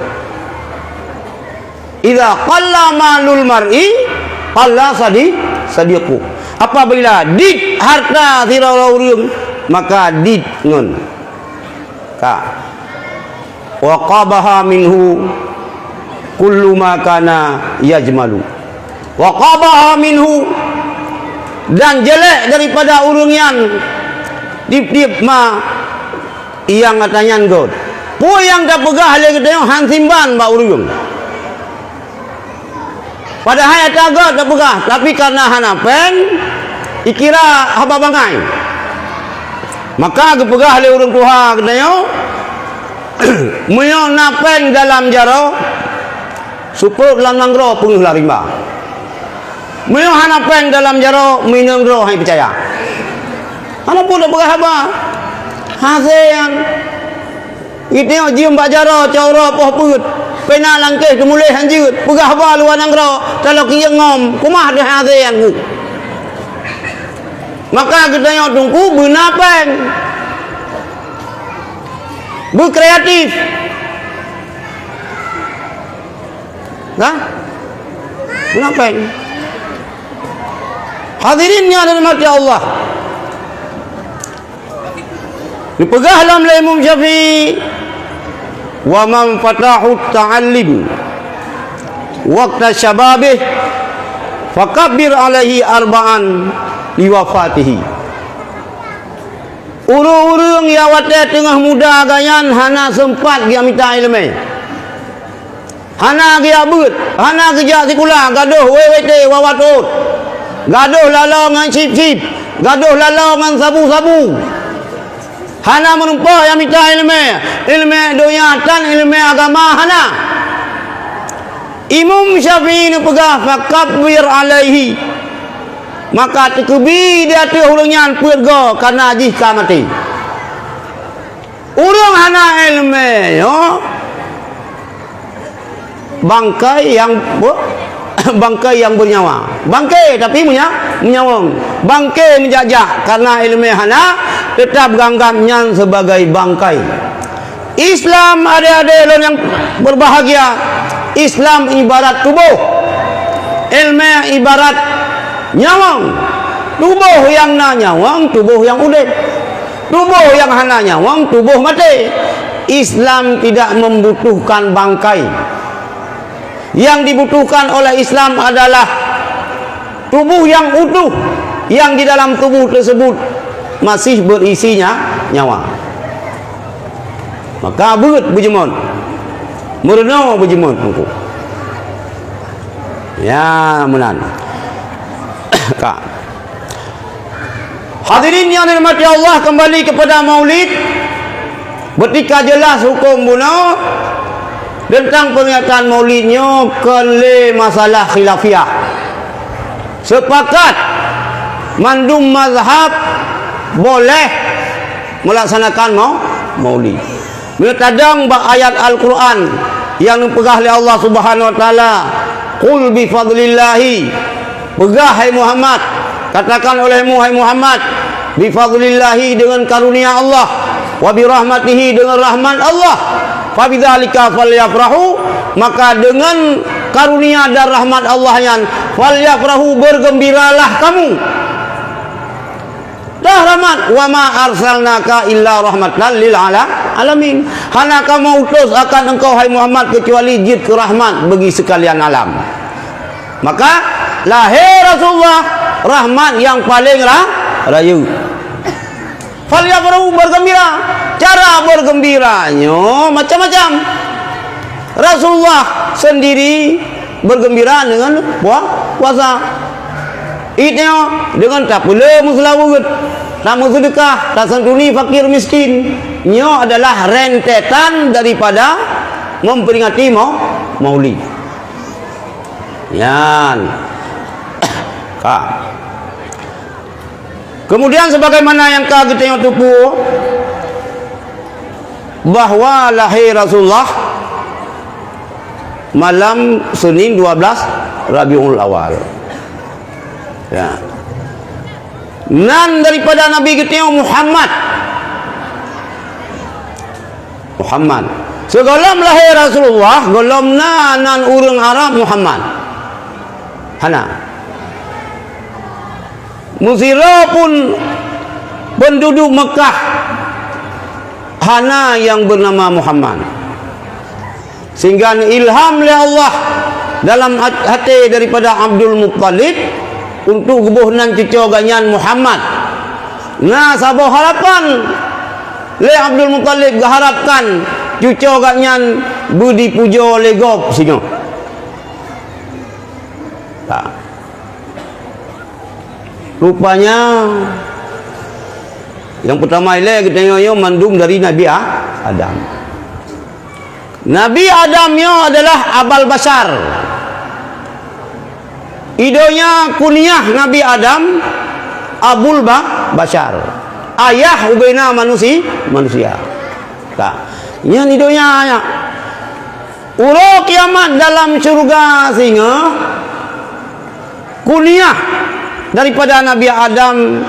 Idza qalla malul mar'i qalla sadi-, sadiquh. Apabila dit harta sidroe ureuëng, maka dit ngon. Ka. Wa qabaha minhu kullu ma kana yajmalu. Wa qabaha minhu, dan jelek daripada ureuëng nyan tieb-tieb ma nyang gata nyan göt. Peue nyang tapeugah lé geutanyoe han simban bak ureuëng. Padahai ata göt tapeugah, tapi kareuna hana péng, ikira haba bangai. Maka geupeugah lé ureuëng tuha geutanyoe, meunyoe na péng dalam jaroe, supôt lam nanggroe peungeuh lam rimba. Meunyoe hana péng dalam jaroe, meuinong droe hai peucaya. Hana peue tapeugah haba. Hasé nyan. Geutanyoe jeuem bak jaroe, cok uroe poh peuet. Pena langkéh teumuléh hanjeuet. Peugah haba luwa nanggroe, taloe kiyeng ngom. Kumah deuh hasé nyan ku. Maka geutanyoe teungku beuna péng. Beukreatif. Nah? Beuna péng. Hadirin nyang dirahmati Allah. Dipeugah lom lé Imam Syafi'i, "Wa man fatahu ta'allim waqta syababih, fakabbir alaihi arba'an liwafatihi." Ureuëng-ureuëng nyang watée teungoh muda geuh nyan hana seumpat geumita iéleumé. Hana geujak beuet, hana geujak sikula, gadôh W W T wawa tot. Gadôh laloe ngon sip-sip, gadôh laloe ngon sabu-sabu. Hana meurumpok nyang mita iéleumé, iéleumé donya tan iéleumé agama hana. Imam Syafi'i neupeugah, "Fakabbir alaihi." Maka teukeubie di ateueh ureuëng nyan peuet goe, kareuna jih ka maté. Ureuëng hana iéleumé nyoe bangkai nyang be-, bangkai nyang beunyawa. Bangke tapi meunya-, meunyawöng. Bangke meujak-jak kareuna iéleumé hana, teutab gam-gam nyan sibagai bangkai. Islam, adék-adék lôn nyang beubahgia, Islam ibarat tuboh. Iéleumé ibarat nyawöng. Tuboh nyang na nyawöng, tuboh nyang udeb. Tuboh nyang hana nyawöng, tuboh maté. Islam tidak membutuhkan bangkai. Yang dibutuhkan oleh Islam adalah tubuh yang utuh, yang di dalam tubuh tersebut masih berisi nya-, nyawa. Maka beuet beujeumöt, meurunoe beujeumöt teungku. Ya, meunan. Ka. Hadirin yang dirahmati Allah, kembali kepada maulid. Beutika jelas huköm bunoe teuntang peringatan maulid nyoe kon lé masalah khilafiyah. Sepakat mandum mazhab boleh melaksanakan mau-, maulid. Meunyoe tadong bak ayat Al-Qur'an nyang neupeugah lé Allah Subhanahu wa Taala, "Qul bi fadlillahi," peugah, hai Muhammad, katakan olehmu, hai Muhammad, Bi fadlillahi, dengan karunia Allah, wa bi rahmatihi, dengan rahmat Allah. Fa bidzalika falyafrahu, maka dengan karunia dan rahmat Allah nyan, falyafrahu, bergembiralah kamu. Dah rahmat, wa ma arsalnaka illa rahmatan lil ala-, alamin. Hana kamoe utus akan engkau, hai Muhammad, kecuali jeuet keu rahmat bagi sekalian alam. Maka, lahé Rasulullah rahmat nyang paleng ra-, rayeuk. Falyafrahu, bergembira. Cara bergembira nyoe macam-macam. Rasulullah sendiri bergembira dengan pua-, puasa. Id nyoe dengan tapeuleueh meuseulaweuet, tameuseudeukah, tasantuni fakir miskin. Nyoe adalah rentetan daripada memperingati mau-, Maulid. Nyan. Ka. Kemudian, sebagaimana nyang ka geutanyoe teupeue, bahwa lahé Rasulullah malam Senin dua belas Rabiul Awal. Ya. Nan daripada Nabi geutanyoe Muhammad. Muhammad. Sigohlom lahé Rasulullah, gohlom na nan ureuëng Arab Muhammad. Hana. Meusidroe pun penduduk Mekkah hana nyang beunama Muhammad. Sehingga ilham lé Allah dalam hat-, haté daripada Abdul Muttalib untuk geuboh nan cucoe geuh nyan Muhammad. Na saboh harapan lé Abdul Muttalib, geuharapkan cucoe geuh nyan beujipujoe lé gob singoh. Tak. Rupanya, nyang peutama ilée geutanyoe nyoe mandum dari Nabi A-, Adam. Nabi Adam nyoe adalah Abal Basyar. Idonya kunyah Nabi Adam Abul Ba-, Basyar. Ayah ubena manusi-, manusia. Ka. Nyan idonya, ya. Uroe kiamat dalam syurga singoh, kunyah daripada Nabi Adam,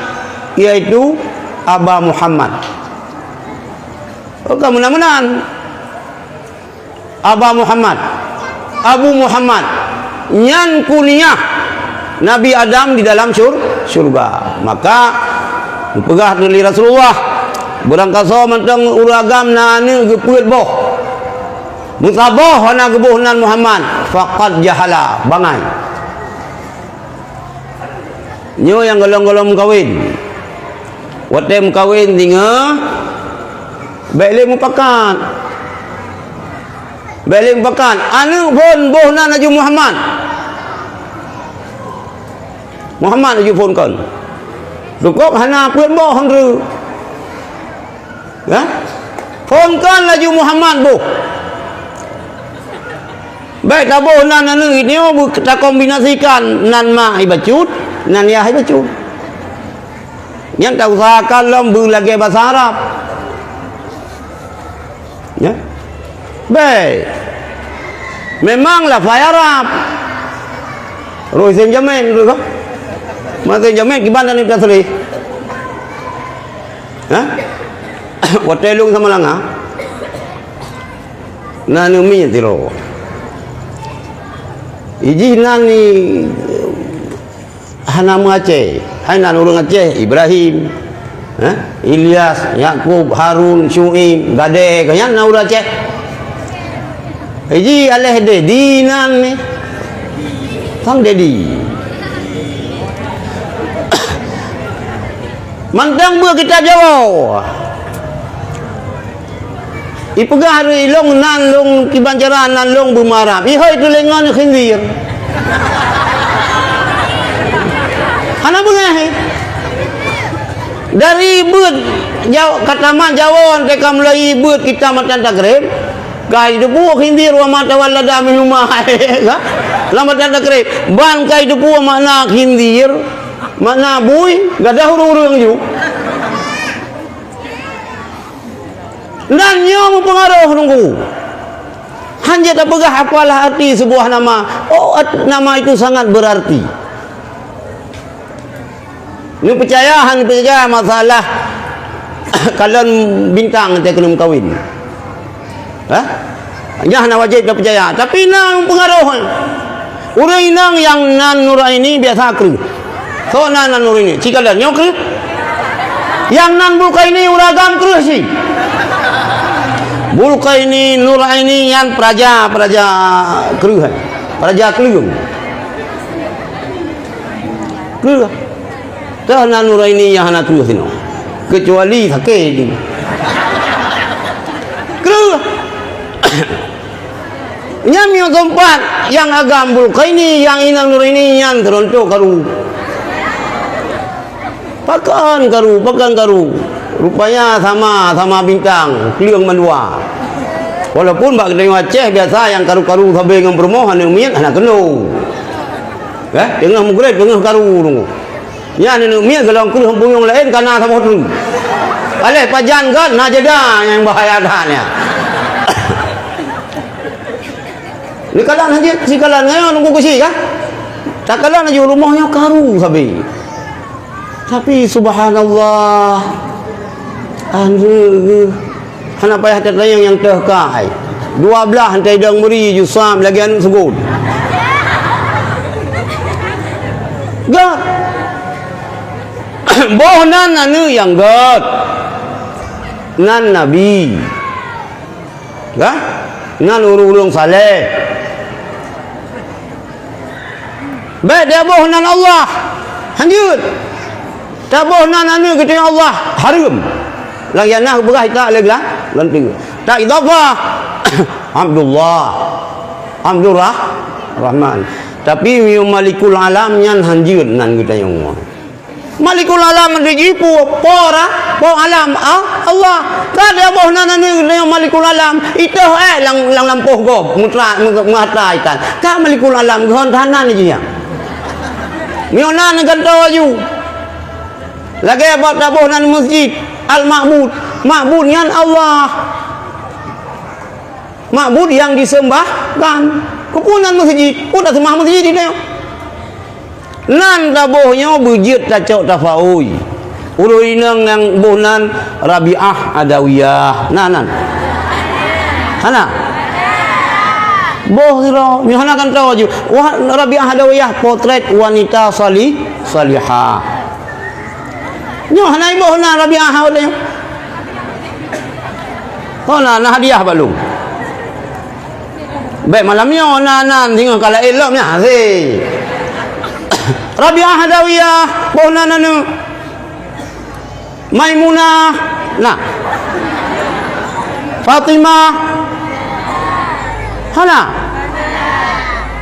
yaitu Aba Muhammad. Oh, ka meunan-meunan. Aba Muhammad, Abu Muhammad, nyan kunyah Nabi Adam di dalam syur-, syurga. Maka, geupeugah lé Rasulullah, beurangkasoe mantong ureuëng agam na aneuëk geupeuet boh. Meusaboh hana geuboh nan Muhammad, faqad jahala, bangai. Nyoe nyang gohlom-gohlom meukawen. Watée meukawen singoh, bék lé mupakat. Bék lé mupakat. Aneuëk phon boh nan laju Muhammad. Muhammad laju phon kon. Cukup hana peuet boh hon reu. Ya? Phon kon laju Muhammad boh. Bék taboh nan aneuëk nyoe beu-, takombinasikan nan mak ibacut, nan yah ibacut. Nyan tausahakan lom beu lagée basa Arab. Ya? Bék. Memang lafai Arab. Roh Hussein Jamet tu kan? Masa Jamet kiban dan tasrih. Ha? Watée lôn sama langa. Na neumi tiro. Ijih nan ni hana meu Aceh. Hai nan ureuëng Aceh, Ibrahim, eh, Ilyas, Yakub, Harun, Syuib, Gadée, ka nyan na ureuëng Aceh. Ijih aléh Dedi nan ni. Sang Dedi. Mantong beuet kitab Jawoe. Ipeugah lé ilong nan lôn kiban cara nan lôn beumarab. Ihôi tuléngon khinzir. Hana beungéh. Dari beuet Jaw-, ka tamat Jawoe teuka mulai beuet kitab matan takrib. Ka jiteupeue khinzir wa ma tawallada minhuma. Lam matan takrib. Ban ka jiteupeue makna khinzir, makna bui, gadah ureuëng-ureuëng ju. Nan nyoe meupeungaroh teungku. Hanjeuet tapeugah apalah arti sebuah nama. Oh, at-, nama itu sangat berarti. Neupeucaya hana neupeucaya masalah kalon bintang teuh keuneuk meukawen. Hah? Nyan hana wajéb tapeucaya, tapi na peungaroh. Ureuëng inong nyang nan Nuraini biasa kreueh. Soe nan, nan Nuraini? Ci kalon nyoe kreueh. Nyang nan Bulkaini ureuëng agam kreueh cit. Bulkaini, Nuraini nyan peuraja, peuraja kreueh. Peuraja kleueng. Kreueh. Teuh na Nuraini nyang hana kreueh sinoe. Keucuali sakét. Kreueh. Nyan meunyoe geupat nyang agam Bulkaini, nyang inong Nuraini nyan teurontok karu. Pakon karu, pakon karu. Rupanya sama, sama bintang, kleueng mandua. Walaupun bak geutanyoe Aceh biasa nyang karu-karu sabe ngon peurumoh aneuk miet hana keunoe. Eh, teungoh mugréb, teungoh karu nunggu. Nyan aneuk miet golom kreueh bunyong laén ka na saboh treuk. Aléh pajan gét na jeda nyang bahaya that nyan. Neukalon hanjeuet, sikalon nyoe nunggu keusi kah? Takalon laju rumoh nyoe karu sabe. Tapi subhanallah. Aduh. Hana payah tatanyong nyang teuh kai. Dua blaih hantei dong meuri ju sam lagée aneuk seugot. Gét. Boh nan aneuk nyang gét. Nan nabi. Kan? Nan ureuëng-ureuëng saleh. Bék taboh nan Allah. Hanjeuet. Taboh nan aneuk geutanyoe Allah. Hareuem. Lam yana geupeugah ita lé geulah. Lam tiga. Tak idhafah. Abdullah. Abdurrah-, Rahman. Tapi meunyoe Malikul Alam nyan hanjeuet nan geutanyoe. Malikul Alam di jih po, po ra, po alam, ah, Allah. Ka taboh nan aneuk geutanyoe Malikul Alam, itoh ék lam, lam lampôh gob, mutra, mu-, muhata itan. Ka Malikul Alam geuhon tahanan jih nyan. Meunyoe nan gantoe aju. Lagée bak taboh nan masjid, Al-Ma'bud. Ma'bud nyan Allah. Ma'bud nyang diseumbahkan. Keupeue nan masjid? Peue taseumbah masjid nyoe? Nan taboh nyoe beujeuet tacok tafaui. Ureuëng inong nyang boh nan Rabi'ah Adawiyah. Na nan? Hana? Boh sidroe. Nyoe hana gantoe aju. Wah, Rabi'ah Adawiyah, potret wanita salih-, salihah. Nyoe hana iboh nan Rabi'ah awak nyoe. Oh, na, na hadiah bak lôn. Bék malam nyoe na, na singoh ka laén lom nyan, hase. Rabi'ah Adawiyah, boh nan aneuk. Maimunah, na. Fatimah, hana.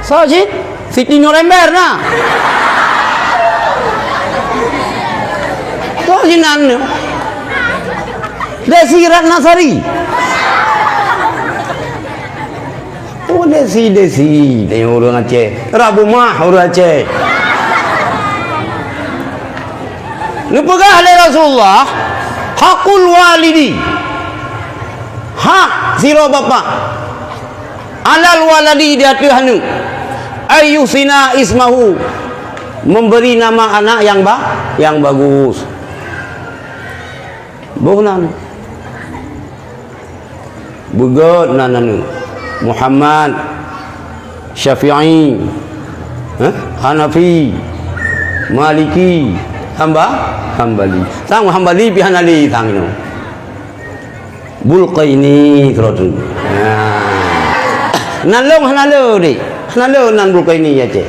Soe cit? Siti Nurember na. Soe cit nan? Desi Ratnasari. Oh, desi, desi. Tanya ureuëng Aceh. Rabumah ureuëng Aceh. Neupeugah lé Rasulullah, "Hakul walidi." Hak sidroe bapak. Alal waladi di ateueh aneuk. Ayyusina ismahu. Memberi nama anak yang ba-, yang bagus. Boh nan. Beugét nan aneuk. Muhammad, Syafi'i, eh, Hanafi, Maliki, Hamba-, Hambali. Sang Hambali pih hana lé sang inoe. Bulqaini keudroe teuk. Nah. Nan lôn hana lé, dek. Hana lé nan Bulqaini ya, cek.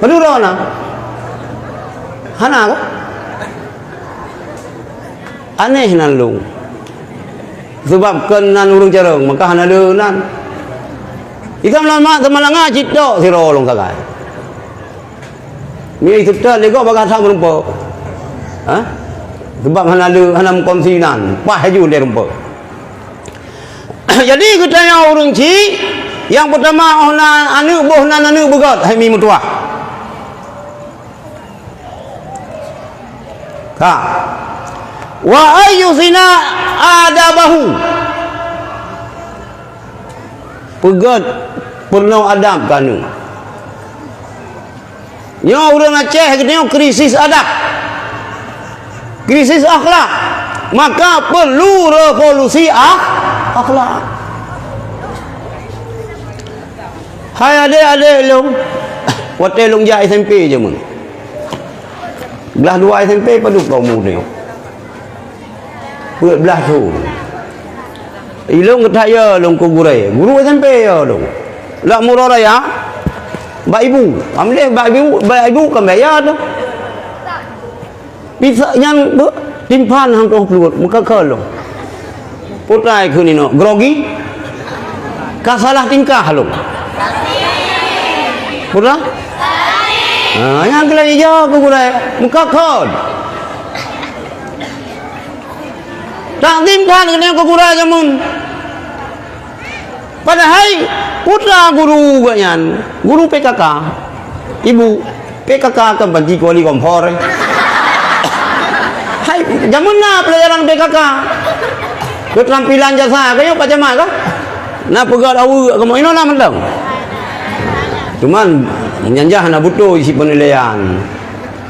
Padum droe na? Hana kah? Aneh nan lôn. Sabab kon nan ureuëng carông, maka hana lé nan. Ikam lama teumalanga cit tok sidroe lôn sagai. Nyoe seutôt lé gob bagaih that meurumpok. Ha? Sabab hana lé, hana meukonsi nan, paih laju lé rumpok. Jadi geutanyoe ureuëng chik, nyang peutama óh na aneuk boh nan aneuk beugét, hai mi meutuwah. Ka. Wa ayyusina adabahu. Peugét peurunoe adab keu aneuk. Nyoe ureuëng Aceh geutanyoe krisis adab, krisis akhlak, maka perlu revolusi akh-, akhlak. Hai adék-adék lôn, watée lôn jak S M P jameun, glah dua S M P padub ka umu nyoe. Peuet blaih thon. Ilôn geutaya lôn keu gurée, guru S M P ya lôn. Lam Muroraya, bak ibu. Alhamdulillah, bak ibu, bak ibu kan bayar tu. Bisa nyan timphan hang tuh peluet, muka keu lôn. Putai keu nino, grogi. Ka salah tingkah lôn. Putra? Ah, nyang keulan ija keu gurée, muka keu. Takzim that keuneuk keu gurée jameun. Padahai putra guru geuh nyan, guru P K K. Ibu, P K K kan banci kuali kompor. Hai, jameun na pelajaran P K K. Keterampilan jasa, kayong pacamat kah? Na peugah aweuek kamoe inoe na mantong. Cuman, nyan jah na beutôi isi penilaian.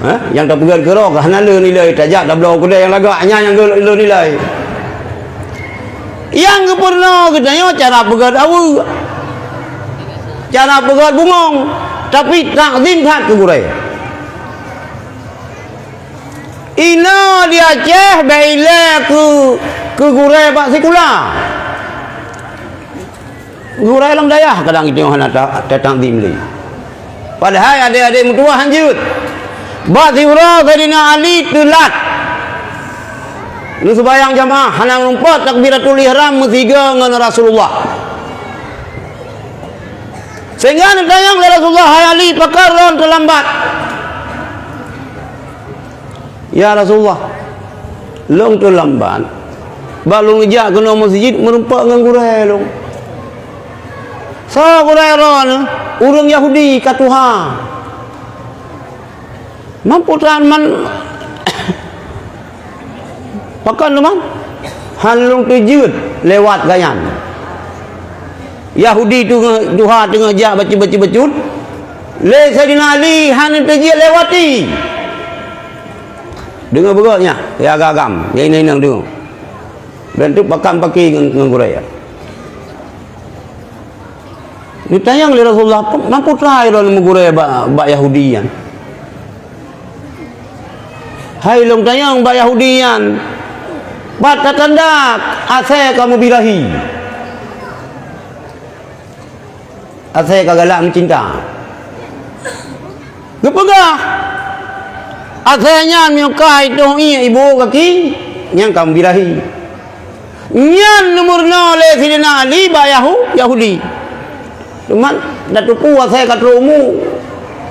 Ha? Nyang tapeugah keudroe ka hana le nilai, tajak tabloe keudè nyang lagak, nyan nyang le nilai. Nyang geupurunoe geutanyoe cara peugah aweuek, cara peugah bungong, tapi takzim that keu gurée. Inoe di Aceh bèk ilée keu, keu gurée bak sikula. Gurée lam dayah kadang itu hana ta-, tatakzim lé. Padahai adék-adék meutuwah hanjeuet. Bak siuroe Saidina Ali teulat. Neuseumayang jamaah hana meurumpok takbiratul ihram meusigoe ngon Rasulullah. Sehingga neutanyong lé Rasulullah, "Hai Ali, pakon droen teulambat?" "Ya Rasulullah, lôn teulambat. Bak lôn jak keunoe meuseujid meurumpok ngon gurée lôn." "Soe gurée droeneuh?" "Ureuëng Yahudi ka tuha." "Mampu tan man pakon lôn man?" "Han lôn teujeuet lewat gobnyan." Yahudi teungoh tuha teungoh jak bacut-bacut-bacut. Lé Saidina Ali hana teujeuet lewati. Deungoe beugöt nyan, ya agam-agam, ya inong-inong deungoe. Dan tu pakam paki ngon, ngon gurée. Neutanyong lé Rasulullah, "Mampu teuhai lôn meugurée bak, bak Yahudi nyan?" "Hai lôn tanyong bak Yahudi nyan, pat tatanda asée ka meubirahi?" Asée ka galak meucinta. Geupeugah, asée nyan meunyoe ka itôh ié iboh gaki, nyan ka meubirahi. Nyan neumeurunoe lé Sidina Ali bak Yahu-, Yahudi. Teuma tateupeue asée ka trok umu.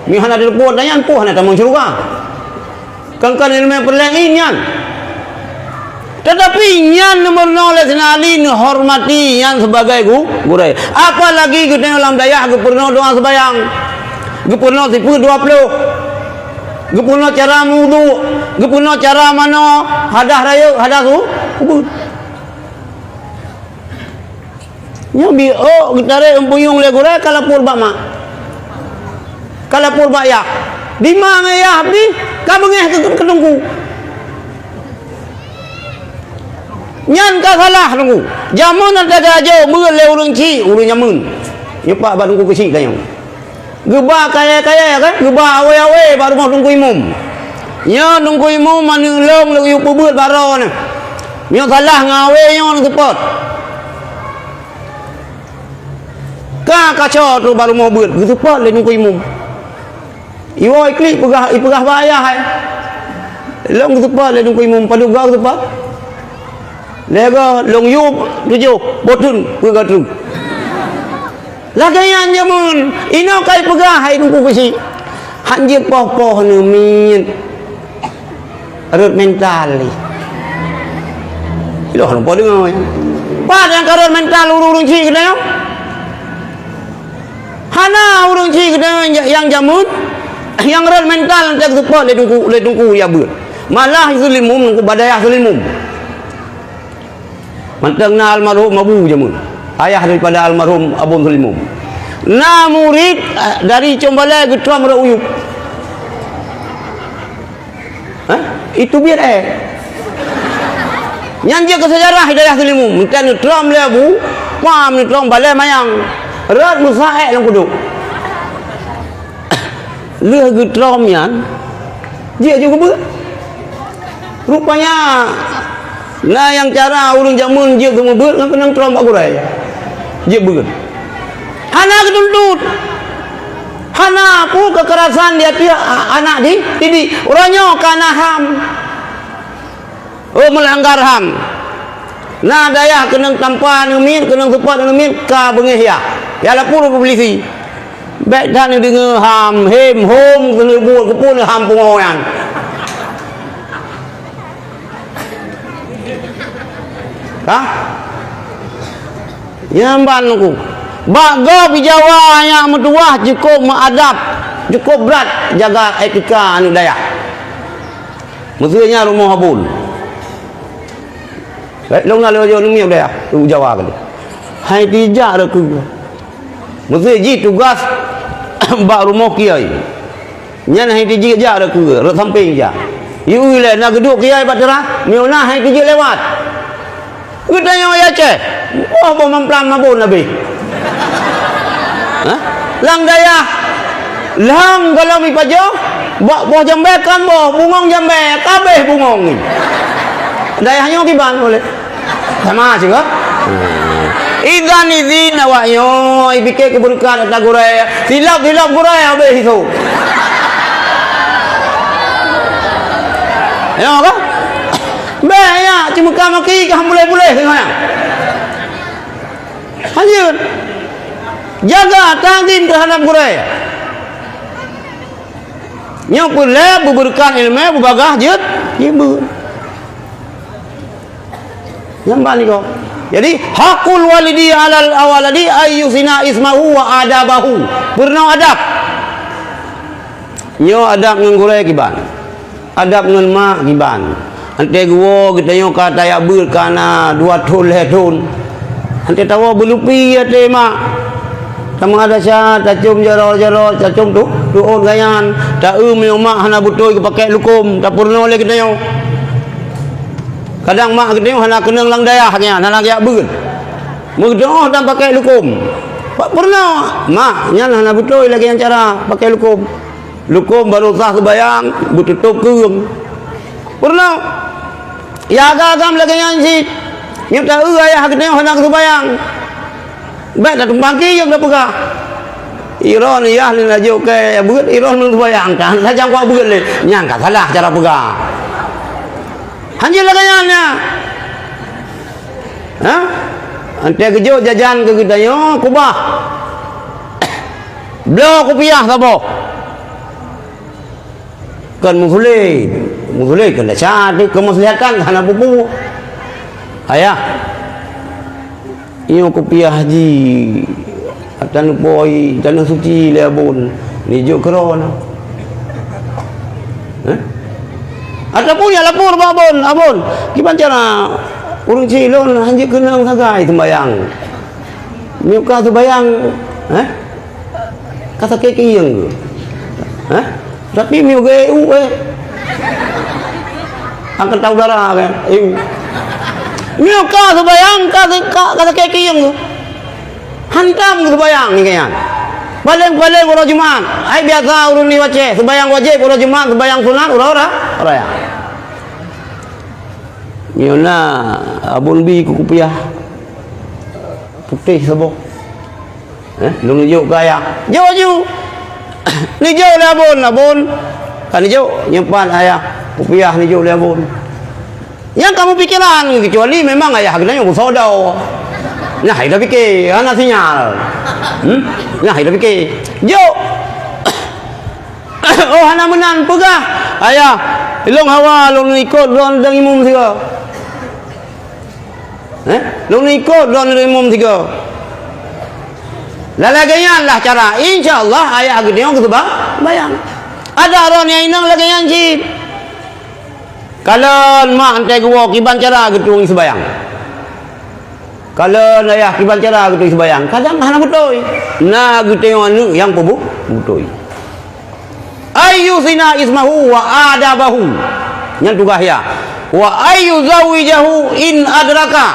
Meunyoe hana tateupeue ata nyan, peue hana tamong syeuruga. Kan-kan ileumèe peureulèe nyan. Teutapi nyan neumeurunoe lé Sidina Ali neuhormati nyan sebagai gu-, gurée. Apalagi geutanyoe lam dayah geupeurunoe doa seumayang, geupeurunoe sifeuet dua ploh, geupeurunoe cara meuwudu, geupeurunoe cara manoe hadah rayeuk, hadah su-, ubeut. Nyoe bi ôk geutarek meupeuyueng lé gurée ka lapor bak mak. Ka lapor bak yah. Di ma ngon yah pih ka beungéh keu, keu teungku. Nyan ka salah teungku. Jameun ata geuajoe beuet lé ureuëng chik, ureuëng jameun. Nyoe pak bak teungku keuchik ka nyoe. Geuba kayèe-kayèe kan, geuba awé-awé bak rumoh Teungku Imum. Nyoe Teungku Imum aneuk lôn lôn yue peubeuet bak droeneuh. Nyoe salah ngon awé nyoe neuseupôt. Ka kaco trok bak rumoh beuet, geuseupôt lé Teungku Imum. Iwoe iklik peugah, ipeugah bak ayah hai. Lôn geuseupôt lé Teungku Imum, padub goe geuseupôt. Lé goe lôn yue tujoh, boh thon, peue goe treuk. Lagée nyan jameun, inoe kai peugah hai Teungku Keuchik. Han jipoh-poh neumiet. Rhot mental lé. Iloh lumpoe deungoe nyan. Pat nyang ka rhot mental ureuëng-ureuëng chik geutanyoe? Hana ureuëng chik geutanyoe nyang jameun, nyang rhot mental teuseupôt lé teungku, lé teungku ya beuet. Malah Sulimum, teungku bak dayah Sulimum. Mantong na almarhum Abu jameun, ayah daripada almarhum Abon Sulimum. Na murit, eh, dari Combalai geutrom rot uyueb. Hah? Itu biet, eh. Nyan jeuet keu seujarah Hidayah Seulimeum. Mungken neutrom lé Abu, pam neutrom balée mayang. Rot meusa ék lam kudok. Lheueh geutrom nyan, jeuet ju geubeuet. Rupanya, na nyang cara ureuëng jameun jeuet geumeubeut ngon keunong trom bak gurée. Jeuet beuet. Hana geutuntut. Hana peue keukerasan di ateueh a-, anak di, didik. Uroe nyoe ka na HAM. Oh, meulanggar HAM. Na dayah keunong tampa aneuk miet, keunong seupôt aneuk miet, ka beungéh yah. Yah lapor keu polisi. Bék that neudeungoe HAM, hém, hom, keuneuk buet keupeue HAM pungo nyan. Hah? Nyan ban ku. Bak gob di Jawa nyang meutuwah cukôp meuadab, cukôp brat jaga etika aneuk dayah. Meuseu nyan rumoh Abon. Lôn na lôn aneuk miet dayah, u Jawa keudeh. Hai tijak rot keu Meusé jih tugaih bak rumoh kiai. Nyan hai tijeuet jak rot keue, rot sampéng jak. Yue lé na geuduek kiai bak teurah, meunyoe na hai tijeuet lewat. Geutanyoe ya Aceh, boh boh mamplam mabon habéh. Hah? Lam dayah, lam gohlom ipajoh, bak boh jambé kan boh, bungong jambé, kabéh bungong. Dayah nyoe kiban boleh. Sama juga. Izan izin awak nyoe, ipike keubeureukat ata gurée. Silap-silap gurée habéh itu. Ya kan? Beh ya, cuma maki ka buleh-buleh tengok ya. Lanjut. Jaga takzim terhadap gurée. Nyoe peureulée beubeureukat iéleumé, beubagaih jeuet, jeuet beuet. Nyang ban niko. Jadi, hakul walidi alal awaladi ayyusina ismahu wa adabahu. Peurunoe adab. Nyoe adab ngon gurée kiban. Adab ngon mak kiban. Antée geuwoe geutanyoe ka tajak beuet ka na dua thon lhée thon. Antée tawoe beulupi até mak. Tameuadasya, tacom jaroe-jaroe, tacom tu, tuon gayan. Ta-eu meunyoe mak hana beutôi geupakée lukom, tapeurunoe lé geutanyoe. Kadang mak geutanyoe hana keunong lam dayah nyan, hana geujak beuet. Meudeuh dan pakai lukom. Peurunoe, mak nyan hana beutôi lagée nyan cara pakai lukom. Lukom barô sah seubayang, beututôp keueng. Peurunoe, ya agam lagée nyan cit. Nyoe ta-eu ayah geutanyoe hana geuseubayang. Bék tatumpang kiyong tapeugah. Iron yah lé najok keu beuet, iron meuseubayang kan. Sajan kuat beuet lé. Nyan ka salah cara peugah. Hanjeuet lagée nyan nyan. Ha? Antée geujok jajan keu geutanyoe kubah. Bloe kupiah saboh. Kon meusulet. Meusulet kon desya teuh keumaslahatan hana peue-peue. Ayah. Nyoe kupiah jih, ata neupoi, taneuh suci lé Abon, neujok keudroe na. Hah? Ataupun ya lapor bak Abon, "Abon, kiban cara ureuëng cit lôn hanjeuet keunong sagai seumbayang. Meunyoe ka seumbayang, hah?" Ka sakét kiyong keuh? Hah? Tapi meunyoe geu eu, eh. Angkatan udara kan? Eu. Meunyoe ka seubayang, ka, ka, ka sakét kiyong keuh? Hantam seubayang ni kan? Paléng-paléng uroe Jumat. Ai biasa ureuëng ni wacée, seubayang wajéb uroe Jumat, seubayang sunat uroe ra-, raya. Meunyoe na Abon bi kupiah putéh saboh. Eh, lôn neujok keu ayah. Jok aju. Neujok lé Abon, Abon. Ka neujok, nyoe pat ayah. Kupiah neujok lé Abon. Nyang kamoe pikeran, kecuali memang ayah geutanyoe beusodo. Nah, ida pike, hana sinyal. Hmm? Nah, ida pike. Jok. Oh, hana meunan, peugah. Ayah, ilong hawa lôn ikot droeneuh imum sigoe. Eh? Lôn ikot droeneuh imum sigoe. Lagée nyan lah cara. Insya Allah ayah geutanyoe geuseuba-, bayang. Adak droeneuh inong lagée nyan cit. Kalon mak antée geuwoe kiban cara geutueng seubayang. Kalon ayah kiban cara geutueng seubayang. Kadang hana beutôi. Na geutanyoe aneuëk nyang peubu-, beutôi. Ayyusina ismahu wa adabahu. Nyan tugaih yah. Wa ayyuzawwijahu in adraka.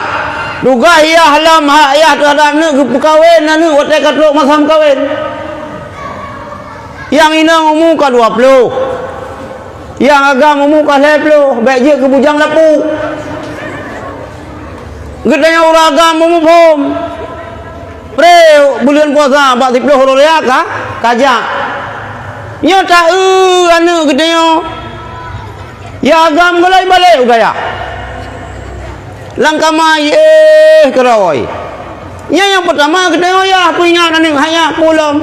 Tugaih yah lam hak yah teuhadap aneuk geupeukawen aneuk watée ka trok masa meukawen. Nyang inong umu ka dua ploh. Nyang agam umu ka lhée ploh, bék jeuet keu bujang lapu. Geutanyoe ureuëng agam meumuphom. Pré buleuen puasa bak siploh uroe raya ka, ka jak. Nyoe ta-eu aneuk geutanyoe. Ya agam golai balek u dayah. Lam kama éh keurôi. Nyan nyang peutama geutanyoe yah peuingat aneuk hanya pulom.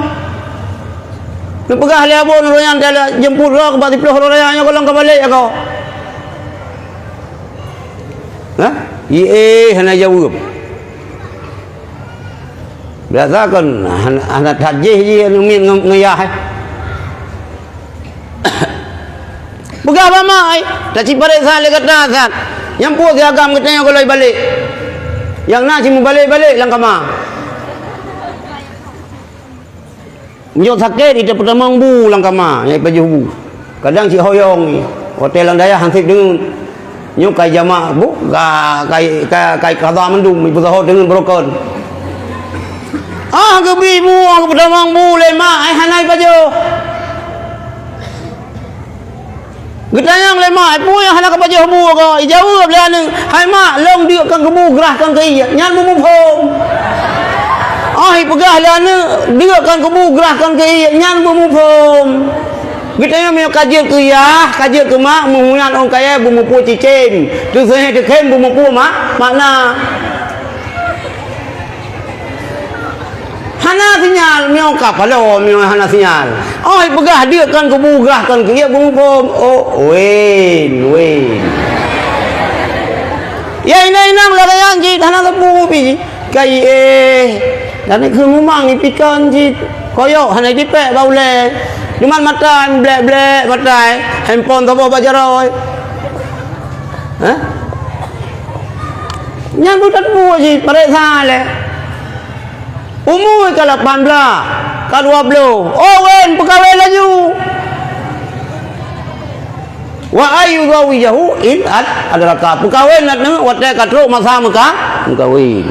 Neupeugah lé abon uroe nyan tala jemput droe bak siploh uroe raya nyoe golom ka balek ya ko. Hah? Éh hana jaweueb. Biasa kon hana, hana that jih jih anu miet nge-, ngeyah, eh. Peugah bak mak, eh. Tacipareksa lé gata that. Nyang peue si agam geutanyoe golai balek. Nyang na cit mubalek-balek lam kama. Meunyoe sakét, ita peutamong bu lam kama, nyang ipajoh bu. Kadang cit hoyong, watée lam dayah han sép deungon. Nyoe kai jamak bu, ka, kai, ka, kai kada mandum, ipeusaho deungon beurokon. Ah, geubi bu, ah, geupeutamong bu lé mak, ai hana ipajoh. Geutanyong lé mak, "Peue nyang hana kapajoh bu ko?" Ijaweueb lé aneuk, "Hai mak, lôn deuk kon keu bu grah kon keu ié, nyan beumuphom." Oh, ipeugah lé aneuk, "Deuk kon keu bu grah kon keu ié, nyan beumuphom." Geutanyong meunyoe ka jeuet keu yah, ka jeuet keu mak, meuhunat ôn kayée beumuphom cicém, teuseuneh teukhém beumuphom ma-, makna. Hana sinyal, meunyoe ka paloe, meunyoe hana sinyal. Oh, ipeugah deuk kon keu bu grah kon keu ié beumuphom. Oh, wen, wen. Ya inong-inong lagée nyan cit hana teupeu pih. Kai éh, dan keu mumang ipikon cit. Koyok hana jipék bak ulée. Cuman mata blek-blek mata, handphone saboh bak jaroe. Hah? Nyan beutateupeue cit, pareksa lé. Umu ka lapan blaih, ka dua ploh. Oh, wen, peukawen laju. Wa ayyuzawwijahu in ad-, adraka. Peukawen aneuk watée ka trok masa meuka-, meukawen.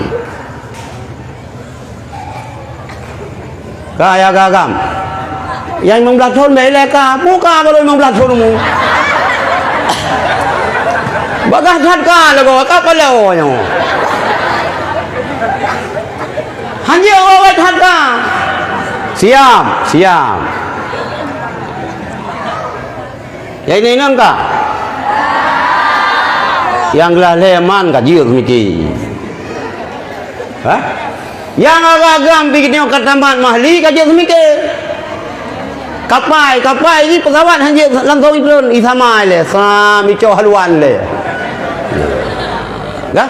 Ka ya agam. Nyang limong blaih thon bèk ilèe ka. Buka baru limong blaih thon umu. Bagah that ka lagoe, ka paloe nyoe. Hanjeuet awai that ka. Siap, siap. Ya, inong-inong ka? Nyang glah lhèe man ka jeuet seumike. Hah? Nyang agam-agam pih geutanyoe ka tamat mahli ka jeuet seumike. Kapai, kapai jih peusawat hanjeuet langsông itreun, isamai lé, sam icoh haluan lé. Ka?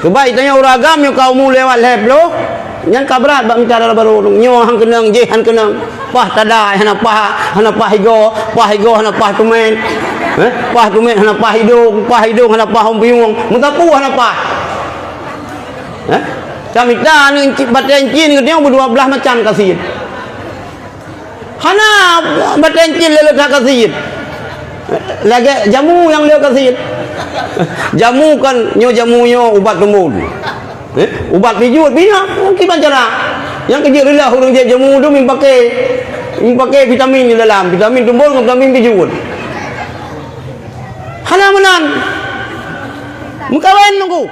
Cuba tanyoe ureueng agam nyoe ka umu lewat lhèe ploh, nyan ka brat bak mita dara barô. Nyoe han keunong, jéh han keunong. Paih tada hana paih, hana paih igoe, paih igoe hana paih teumèn. Eh? Paih teumèn hana paih idông, paih idông hana paih ôn piueng. Meusapeue hana paih. Eh? Ka mita aneuk batèe incin geutanyoe beudua blaih macam ka siet. Hana batèe incin lé le that ka siet. Lagèe jamu nyang le ka siet. Jamu kan nyoe, jamu nyoe ubat teumbon. Eh, ubat pijôt pih na, kiban cara. Nyang keu jeuet reulah ureueng jép jamu tu meupaké, meupaké vitamin di dalam, vitamin teumbon ngon vitamin pijôt. Hana meunan. Meukawen nunggu.